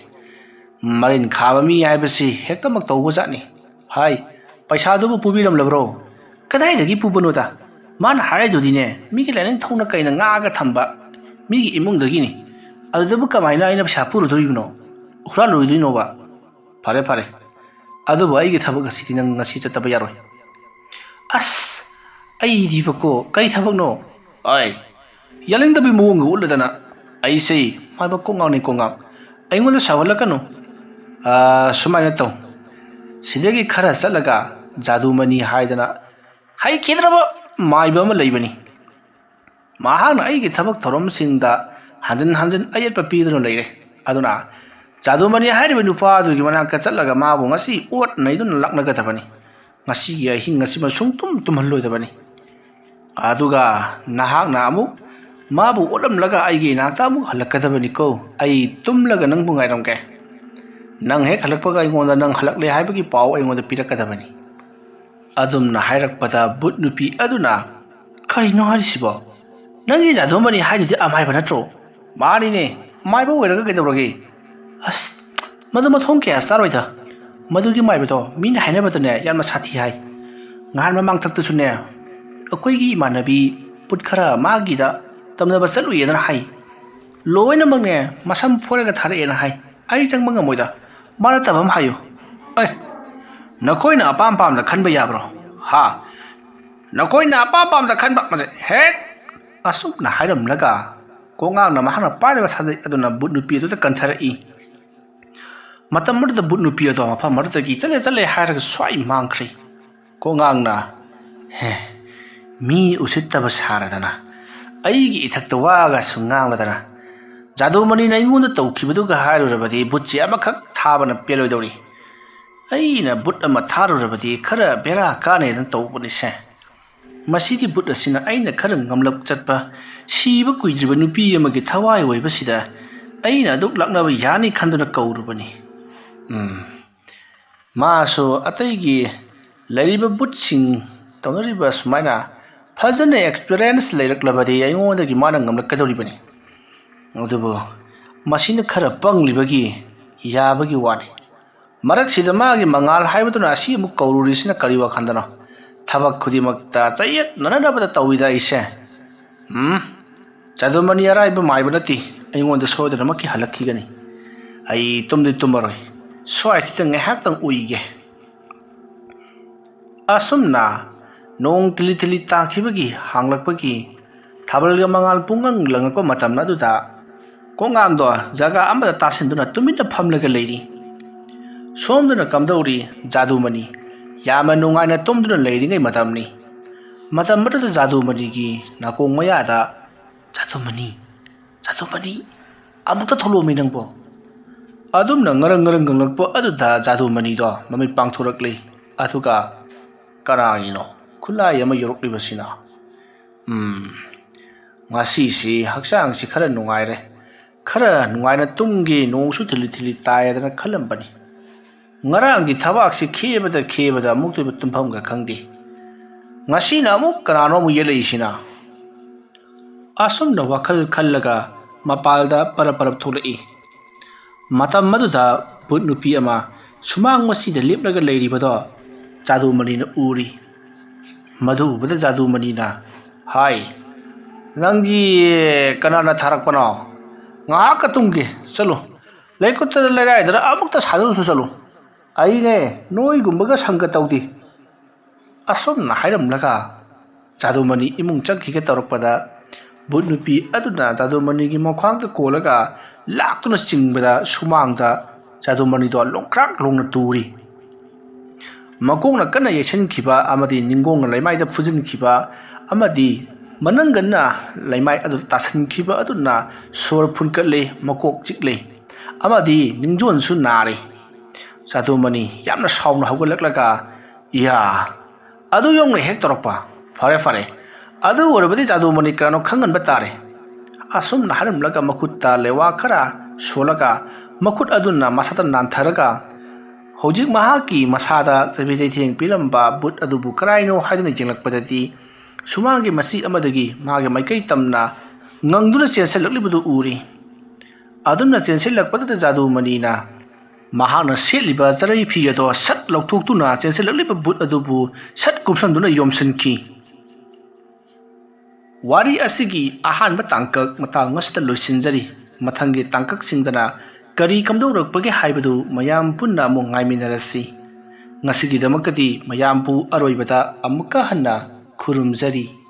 ꯃꯔꯤꯟ ꯈꯥꯕ ꯃꯤ ꯍꯥꯏꯕꯁꯤ ꯍꯦꯛꯇꯃꯛ ꯇꯧꯕꯖꯥꯠꯅꯤ꯫ ꯍꯥꯏ, ꯄꯩꯁꯥꯗꯨꯕꯨ ꯄꯨꯕꯤꯔꯝꯂꯕ꯭ꯔꯣ? ꯀꯗꯥꯏꯗꯒꯤ ꯄꯨꯕꯅꯣꯗ? ꯃꯥꯅ ꯍꯥꯏꯔꯤꯗꯨꯗꯤꯅꯦ, ꯃꯤꯒꯤ ꯂꯥꯏꯅꯤꯡꯊꯧꯅ ꯀꯩꯅ ꯉꯥꯛꯑꯒ ꯊꯝꯕ ꯃꯤꯒꯤ ꯏꯃꯨꯡꯗꯒꯤꯅꯤ꯫ ꯑꯗꯨꯗꯕꯨ ꯀꯃꯥꯏꯅ ꯑꯩꯅ ꯄꯩꯁꯥ ꯄꯨꯔꯨꯗꯣꯔꯤꯕꯅꯣ? ꯍꯨꯔꯥꯜꯂꯨꯗꯣꯏꯅꯣꯕ? ꯐꯔꯦ ꯐꯔꯦ, ꯑꯗꯨꯕꯨ ꯑꯩꯒꯤ ꯊꯕꯛ ꯑꯁꯤꯗꯤ ꯅꯪ ꯉꯁꯤ ꯆꯠꯇꯕ ꯌꯥꯔꯣꯏ꯫ ꯑꯁ, ꯑꯩꯗꯤꯕꯀꯣ, ꯀꯔꯤ ꯊꯕꯛꯅꯣ? ꯑꯩ ꯌꯥꯅꯤꯡꯗꯕꯒꯤ ꯃꯑꯣꯡꯒ ꯎꯠꯂꯗꯅ, ꯑꯩꯁꯦ ꯃꯥꯏꯕ ꯀꯣꯛꯉꯥꯡꯅꯤ ꯀꯣꯛꯉꯥꯡ꯫ ꯑꯩꯉꯣꯟꯗ ꯁꯥꯎꯍꯜꯂꯛꯀꯅꯨ꯫ ꯑꯥ, ꯁꯨꯃꯥꯏꯅ ꯇꯧ, ꯁꯤꯗꯒꯤ ꯈꯔ ꯆꯠꯂꯒ ꯖꯥꯗꯨꯃꯅꯤ ꯍꯥꯏꯗꯅ ꯍꯩꯈꯤꯗ꯭ꯔꯕ ꯃꯥꯏꯕ ꯑꯃ ꯂꯩꯕꯅꯤ꯫ ꯃꯍꯥꯛꯅ ꯑꯩꯒꯤ ꯊꯕꯛ ꯊꯧꯔꯝꯁꯤꯡꯗ ꯍꯟꯖꯤꯟ ꯍꯟꯖꯤꯟ ꯑꯌꯦꯠꯄ ꯄꯤꯗꯨꯅ ꯂꯩꯔꯦ꯫ ꯑꯗꯨꯅ ꯖꯥꯗꯨꯃꯅꯤ ꯍꯥꯏꯔꯤꯕ ꯅꯨꯄꯥ ꯑꯗꯨꯒꯤ ꯃꯅꯥꯛꯇ ꯆꯠꯂꯒ ꯃꯥꯕꯨ ꯉꯁꯤ ꯑꯣꯠ ꯅꯩꯗꯨꯅ ꯂꯥꯛꯅꯒꯗꯕꯅꯤ꯫ ꯉꯁꯤꯒꯤ ꯑꯍꯤꯡ ꯑꯁꯤꯃ ꯁꯨꯡꯇꯨꯝ ꯇꯨꯝꯍꯜꯂꯣꯏꯗꯕꯅꯤ꯫ ꯑꯗꯨꯒ ꯅꯍꯥꯛꯅ ꯑꯃꯨꯛ ꯃꯥꯕꯨ ꯑꯣꯠꯂꯝꯂꯒ ꯑꯩꯒꯤ ꯏꯅꯥꯛꯇ ꯑꯃꯨꯛ ꯍꯜꯂꯛꯀꯗꯕꯅꯤꯀꯣ꯫ ꯑꯩ ꯇꯨꯝꯂꯒ ꯅꯪꯕꯨ ꯉꯥꯏꯔꯝꯒꯦ꯫ ꯅꯪ ꯍꯦꯛ ꯍꯜꯂꯛꯄꯒ ꯑꯩꯉꯣꯟꯗ ꯅꯪ ꯍꯜꯂꯛꯂꯦ ꯍꯥꯏꯕꯒꯤ ꯄꯥꯎ ꯑꯩꯉꯣꯟꯗ ꯄꯤꯔꯛꯀꯗꯕꯅꯤ꯫ ꯑꯗꯨꯝꯅ ꯍꯥꯏꯔꯛꯄꯗ ꯕꯨꯠ ꯅꯨꯄꯤ ꯑꯗꯨꯅ, "ꯀꯔꯤꯅꯣ ꯍꯥꯏꯔꯤꯁꯤꯕꯣ? ꯅꯪꯒꯤ ꯖꯥꯗꯨꯃꯅꯤ ꯍꯥꯏꯗꯨꯗꯤ ꯑꯃꯥꯏꯕ ꯅꯠꯇ꯭ꯔꯣ?" "ꯃꯥꯅꯤꯅꯦ, ꯃꯥꯏꯕ ꯑꯣꯏꯔꯒ ꯀꯩꯗꯧꯔꯒꯦ?" "ꯑꯁ, ꯃꯗꯨ ꯃꯊꯣꯡ ꯀꯌꯥ ꯆꯥꯔꯣꯏꯗ꯫ ꯃꯗꯨꯒꯤ ꯃꯥꯏꯕꯗꯣ ꯃꯤꯅ ꯍꯥꯏꯅꯕꯗꯅꯦ ꯌꯥꯝꯅ ꯁꯥꯊꯤ ꯍꯥꯏ꯫ ꯉꯍꯥꯟ ꯃꯃꯥꯡꯊꯛꯇꯁꯨꯅꯦ ꯑꯩꯈꯣꯏꯒꯤ ꯏꯃꯥꯟꯅꯕꯤ ꯕꯨꯠ ꯈꯔ ꯃꯥꯒꯤꯗ ꯇꯝꯅꯕ ꯆꯠꯂꯨꯏꯌꯦꯗꯅ ꯍꯥꯏ꯫ ꯂꯣꯏꯅꯃꯛꯅꯦ ꯃꯁꯝ ꯐꯣꯏꯔꯒ ꯊꯥꯔꯛꯑꯦꯅ ꯍꯥꯏ꯫ ꯑꯩ ꯆꯪꯕ ꯉꯝꯃꯣꯏꯗ꯫ ꯃꯥ ꯅꯠꯇꯕ ꯑꯃ ꯍꯥꯏꯌꯨ꯫ ꯑꯦ, ꯅꯈꯣꯏꯅ ꯑꯄꯥꯝ ꯄꯥꯝꯅ ꯈꯟꯕ ꯌꯥꯕ꯭ꯔꯣ? ꯍꯥ? ꯅꯈꯣꯏꯅ ꯑꯄꯥꯝ ꯄꯥꯝꯅ ꯈꯟꯕ ꯃꯁꯦ ꯍꯦꯛ!" ꯑꯁꯨꯝꯅ ꯍꯥꯏꯔꯝꯂꯒ ꯀꯣꯉꯥꯡꯅ ꯃꯍꯥꯛꯅ ꯄꯥꯏꯔꯤꯕ ꯁꯥꯖꯦꯛ ꯑꯗꯨꯅ ꯕꯨꯠ ꯅꯨꯄꯤ ꯑꯗꯨꯗ ꯀꯟꯊꯔꯛꯏ꯫ ꯃꯇꯝ ꯑꯗꯨꯗ ꯕꯨꯠ ꯅꯨꯄꯤ ꯑꯗꯣ ꯃꯐꯝ ꯑꯗꯨꯗꯒꯤ ꯆꯠꯂꯦ ꯆꯠꯂꯦ ꯍꯥꯏꯔꯒ ꯁ꯭ꯋꯥꯏ ꯃꯥꯡꯈ꯭ꯔꯦ꯫ ꯀꯣꯉꯥꯡꯅ, "ꯍꯦ, ꯃꯤ ꯎꯁꯤꯠꯇꯕ ꯁꯥꯔꯗꯅ, ꯑꯩꯒꯤ ꯏꯊꯛꯇ ꯋꯥꯒꯁꯨ ꯉꯥꯡꯂꯗꯅ, ꯖꯥꯗꯨꯃꯅꯤꯅ ꯑꯩꯉꯣꯟꯗ ꯇꯧꯈꯤꯕꯗꯨꯒ ꯍꯥꯏꯔꯨꯔꯕꯗꯤ ꯕꯨꯠꯁꯤ ꯑꯃꯈꯛ ꯊꯥꯕꯅ ꯄꯦꯜꯂꯣꯏꯗꯧꯔꯤ꯫ ꯑꯩꯅ ꯕꯨꯠ ꯑꯃ ꯊꯥꯔꯨꯔꯕꯗꯤ ꯈꯔ ꯕꯦꯔꯥ ꯀꯥꯅꯦꯗꯅ ꯇꯧꯕꯅꯤꯁꯦ꯫ ꯃꯁꯤꯒꯤ ꯕꯨꯠ ꯑꯁꯤꯅ ꯑꯩꯅ ꯈꯔ ꯉꯝꯂꯞ ꯆꯠꯄ, ꯁꯤꯕ ꯀꯨꯏꯗ꯭ꯔꯤꯕ ꯅꯨꯄꯤ ꯑꯃꯒꯤ ꯊꯋꯥꯏ ꯑꯣꯏꯕꯁꯤꯗ ꯑꯩꯅ ꯑꯗꯨꯛ ꯂꯥꯛꯅꯕ ꯌꯥꯅꯤ ꯈꯟꯗꯨꯅ ꯀꯧꯔꯨꯕꯅꯤ꯫" ꯎꯝ꯫ ꯃꯥꯁꯨ ꯑꯇꯩꯒꯤ ꯂꯩꯔꯤꯕ ꯕꯨꯠꯁꯤꯡ ꯇꯧꯅꯔꯤꯕ ꯁꯨꯃꯥꯏꯅ ꯐꯖꯅ ꯑꯦꯛꯁꯄꯤꯔꯤꯌꯦꯟꯁ ꯂꯩꯔꯛꯂꯕꯗꯤ ꯑꯩꯉꯣꯟꯗꯒꯤ ꯃꯥꯅ ꯉꯝꯂꯛꯀꯗꯧꯔꯤꯕꯅꯤ꯫ ꯑꯗꯨꯕꯨ ꯃꯁꯤꯅ ꯈꯔ ꯄꯪꯂꯤꯕꯒꯤ ꯌꯥꯕꯒꯤ ꯋꯥꯅꯤ꯫ ꯃꯔꯛꯁꯤꯗ ꯃꯥꯒꯤ ꯃꯉꯥꯜ ꯍꯥꯏꯕꯗꯨꯅ ꯑꯁꯤ ꯑꯃꯨꯛ ꯀꯧꯔꯨꯔꯤꯁꯤꯅ ꯀꯔꯤ ꯋꯥꯈꯟꯗꯅꯣ? ꯊꯕꯛ ꯈꯨꯗꯤꯡꯃꯛꯇ ꯆꯌꯦꯠꯅꯅꯕꯗ ꯇꯧꯏꯗ ꯑꯩꯁꯦ꯫ ꯎꯝ, ꯖꯥꯗꯨꯃꯅꯤ ꯑꯔꯥꯏꯕ ꯃꯥꯏꯕ ꯅꯠꯇꯦ꯫ ꯑꯩꯉꯣꯟꯗ ꯁꯣꯏꯗꯅꯃꯛꯀꯤ ꯍꯜꯂꯛꯈꯤꯒꯅꯤ꯫ ꯑꯩ ꯇꯨꯝꯗꯤ ꯇꯨꯝꯃꯔꯣꯏ꯫ ꯁ꯭ꯋꯥꯏꯁꯤꯗ ꯉꯥꯏꯍꯥꯛꯇꯪ ꯎꯏꯒꯦ꯫ ꯑꯁꯨꯝꯅ ꯅꯣꯡ ꯊꯤꯂꯤ ꯊꯤꯂꯤ ꯇꯥꯈꯤꯕꯒꯤ ꯍꯥꯡꯂꯛꯄꯒꯤ ꯊꯥꯕꯜꯒ ꯃꯉꯥꯜ ꯄꯨꯡꯉꯪ ꯂꯪꯉꯛꯄ ꯃꯇꯝ ꯑꯗꯨꯗ ꯀꯣꯡꯒꯥꯡꯗꯣ ꯖꯒꯥ ꯑꯃꯗ ꯇꯥꯁꯤꯟꯗꯨꯅ ꯇꯨꯃꯤꯟꯅ ꯐꯝꯂꯒ ꯂꯩꯔꯤ꯫ ꯁꯣꯝꯗꯅ ꯀꯝꯗꯧꯔꯤ? ꯖꯥꯗꯨꯃꯅꯤ ꯌꯥꯝꯅ ꯅꯨꯡꯉꯥꯏꯅ ꯇꯨꯝꯗꯨꯅ ꯂꯩꯔꯤꯉꯩ ꯃꯇꯝꯅꯤ꯫ ꯃꯇꯝ ꯑꯗꯨꯗ ꯖꯥꯗꯨꯃꯅꯤꯒꯤ ꯅꯥꯀꯣꯡ ꯃꯌꯥꯗ, "ꯖꯥꯗꯨꯃꯅꯤ, ꯖꯥꯗꯨꯃꯅꯤ, ꯑꯃꯨꯛꯇ ꯊꯣꯛꯂꯛꯑꯣꯃꯤ ꯅꯪꯕꯣ!" ꯑꯗꯨꯝꯅ ꯉꯔꯪ ꯉꯔꯪ ꯉꯪꯂꯛꯄ ꯑꯗꯨꯗ ꯖꯥꯗꯨꯃꯅꯤꯗꯣ ꯃꯃꯤꯠ ꯄꯥꯡꯊꯣꯔꯛꯂꯤ꯫ ꯑꯗꯨꯒ, "ꯀꯅꯥꯒꯤꯅꯣ ꯈꯨꯠꯂꯥꯏ ꯑꯃ ꯌꯧꯔꯛꯂꯤꯕꯁꯤꯅ? ꯎꯝ, ꯉꯁꯤꯁꯤ ꯍꯛꯆꯥꯡꯁꯤ ꯈꯔ ꯅꯨꯡꯉꯥꯏꯔꯦ꯫ ꯈꯔ ꯅꯨꯡꯉꯥꯏꯅ ꯇꯨꯝꯒꯦ, ꯅꯣꯡꯁꯨ ꯊꯤꯂꯤ ꯊꯤꯂꯤ ꯇꯥꯏꯗꯅ ꯈꯜꯂꯝꯕꯅꯤ꯫ ꯉꯔꯥꯡꯒꯤ ꯊꯕꯛꯁꯤ ꯈꯦꯕꯗ ꯈꯦꯕꯗ ꯑꯃꯨꯛꯇꯣꯏꯕ ꯇꯨꯝꯐꯝꯒ ꯈꯪꯗꯦ꯫ ꯉꯁꯤꯅ ꯑꯃꯨꯛ ꯀꯅꯥꯅꯣ ꯑꯃꯨꯛ ꯌꯦꯠꯂꯛꯏꯁꯤꯅ?" ꯑꯁꯨꯝꯅ ꯋꯥꯈꯜ ꯈꯜꯂꯒ ꯃꯄꯥꯜꯗ ꯄꯔꯞ ꯄꯔꯞ ꯊꯣꯛꯂꯛꯏ꯫ ꯃꯇꯝ ꯑꯗꯨꯗ ꯚꯨꯠ ꯅꯨꯄꯤ ꯑꯃ ꯁꯨꯃꯥꯡ ꯃꯁꯤꯗ ꯂꯦꯞꯂꯒ ꯂꯩꯔꯤꯕꯗꯣ ꯖꯥꯗꯨꯃꯅꯤꯅ ꯎꯔꯤ꯫ ꯃꯗꯨ ꯎꯕꯗ ꯖꯥꯗꯨꯃꯅꯤꯅ, "ꯍꯥꯏ, ꯅꯪꯗꯤ ꯀꯅꯥꯅ ꯊꯥꯔꯛꯄꯅꯣ? ꯉꯥꯏꯍꯥꯛꯀ ꯇꯨꯝꯒꯦ, ꯆꯠꯂꯨ꯫ ꯂꯩꯀꯨꯠꯇꯗ ꯂꯩꯔꯥꯏꯗꯅ ꯑꯃꯨꯛꯇ ꯁꯥꯟꯅꯔꯨꯁꯨ ꯆꯠꯂꯨ꯫ ꯑꯩꯅꯦ ꯅꯣꯏꯒꯨꯝꯕꯒ ꯁꯪꯒ ꯇꯧꯗꯦ"꯫ ꯑꯁꯨꯝꯅ ꯍꯥꯏꯔꯝꯂꯒ ꯖꯥꯗꯨꯃꯅꯤ ꯏꯃꯨꯡ ꯆꯪꯈꯤꯒꯦ ꯇꯧꯔꯛꯄꯗ, ꯚꯨꯠ ꯅꯨꯄꯤ ꯑꯗꯨꯅ ꯖꯥꯗꯨꯃꯅꯤꯒꯤ ꯃꯈ꯭ꯋꯥꯡꯗ ꯀꯣꯜꯂꯒ ꯂꯥꯛꯇꯨꯅ ꯆꯤꯡꯕꯗ, ꯁꯨꯃꯥꯡꯗ ꯖꯥꯗꯨꯃꯅꯤꯗꯣ ꯂꯣꯡꯈ꯭ꯔꯥꯛ ꯂꯣꯡꯅ ꯇꯨꯔꯤ꯫ ꯃꯀꯣꯛꯅ ꯀꯟꯅ ꯌꯩꯁꯤꯟꯈꯤꯕ ꯑꯃꯗꯤ ꯅꯤꯡꯒꯣꯡꯅ ꯂꯩꯃꯥꯏꯗ ꯐꯨꯖꯤꯟꯈꯤꯕ ꯑꯃꯗꯤ ꯃꯅꯪꯒꯟꯅ ꯂꯩꯃꯥꯏ ꯑꯗꯨꯗ ꯇꯥꯁꯤꯟꯈꯤꯕ ꯑꯗꯨꯅ ꯁꯣꯔ ꯐꯨꯟꯀꯠꯂꯦ, ꯃꯀꯣꯛ ꯆꯤꯛꯂꯦ ꯑꯃꯗꯤ ꯅꯤꯡꯖꯣꯟꯁꯨ ꯅꯥꯔꯦ꯫ ꯖꯥꯗꯨꯃꯅꯤ ꯌꯥꯝꯅ ꯁꯥꯎꯅ ꯍꯧꯒꯠꯂꯛꯂꯒ, "ꯏꯌꯥ, ꯑꯗꯨ ꯌꯧꯅ ꯍꯦꯛ ꯇꯧꯔꯛꯄ? ꯐꯔꯦ, ꯐꯔꯦ꯫ ꯑꯗꯨ ꯑꯣꯏꯔꯕꯗꯤ ꯖꯥꯗꯨꯃꯅꯤ ꯀꯅꯥꯅꯣ ꯈꯪꯍꯟꯕ ꯇꯥꯔꯦ"꯫ ꯑꯁꯨꯝꯅ ꯍꯥꯏꯔꯝꯂꯒ ꯃꯈꯨꯠꯇ ꯂꯩꯋꯥ ꯈꯔ ꯁꯣꯜꯂꯒ ꯃꯈꯨꯠ ꯑꯗꯨꯅ ꯃꯁꯥꯗ ꯅꯥꯟꯊꯔꯒ ꯍꯧꯖꯤꯛ ꯃꯍꯥꯛꯀꯤ ꯃꯁꯥꯗ ꯆꯩꯕꯤ ꯆꯩꯊꯦꯡ ꯄꯤꯔꯝꯕ ꯚꯨꯠ ꯑꯗꯨꯕꯨ ꯀꯔꯥꯏꯅꯣ ꯍꯥꯏꯗꯨꯅ ꯌꯦꯡꯂꯛꯄꯗꯗꯤ ꯁꯨꯃꯥꯡꯒꯤ ꯃꯆꯤ ꯑꯃꯗꯒꯤ ꯃꯥꯒꯤ ꯃꯥꯏꯀꯩ ꯇꯝꯅ ꯉꯪꯗꯨꯅ ꯆꯦꯟꯁꯤꯜꯂꯛꯂꯤꯕꯗꯨ ꯎꯔꯤ꯫ ꯑꯗꯨꯝꯅ ꯆꯦꯟꯁꯤꯜꯂꯛꯄꯗꯨꯗ ꯖꯥꯗꯨꯃꯅꯤꯅ ꯃꯍꯥꯛꯅ ꯁꯦꯠꯂꯤꯕ ꯆꯔꯩ ꯐꯤ ꯑꯗꯣ ꯁꯠ ꯂꯧꯊꯣꯛꯇꯨꯅ ꯆꯦꯟꯁꯤꯜꯂꯛꯂꯤꯕ ꯚꯨꯠ ꯑꯗꯨꯕꯨ ꯁꯠ ꯀꯨꯞꯁꯟꯗꯨꯅ ꯌꯣꯝꯁꯤꯟꯈꯤ꯫ ꯋꯥꯔꯤ ꯑꯁꯤꯒꯤ ꯑꯍꯥꯟꯕ ꯇꯥꯡꯀꯛ ꯃꯇꯥꯡ ꯑꯁꯤꯗ ꯂꯣꯏꯁꯤꯟꯖꯔꯤ꯫ ꯃꯊꯪꯒꯤ ꯇꯥꯡꯀꯛꯁꯤꯡꯗꯅ ꯀꯔꯤ ꯀꯝꯗꯧꯔꯛꯄꯒꯦ ꯍꯥꯏꯕꯗꯨ ꯃꯌꯥꯝ ꯄꯨꯟꯅ ꯑꯃꯨꯛ ꯉꯥꯏꯃꯤꯟꯅꯔꯁꯤ꯫ ꯉꯁꯤꯒꯤꯗꯃꯛꯇꯗꯤ ꯃꯌꯥꯝꯕꯨ ꯑꯔꯣꯏꯕꯗ ꯑꯃꯨꯛꯀ ꯍꯟꯅ ꯈꯨꯔꯨꯝꯖꯔꯤ꯫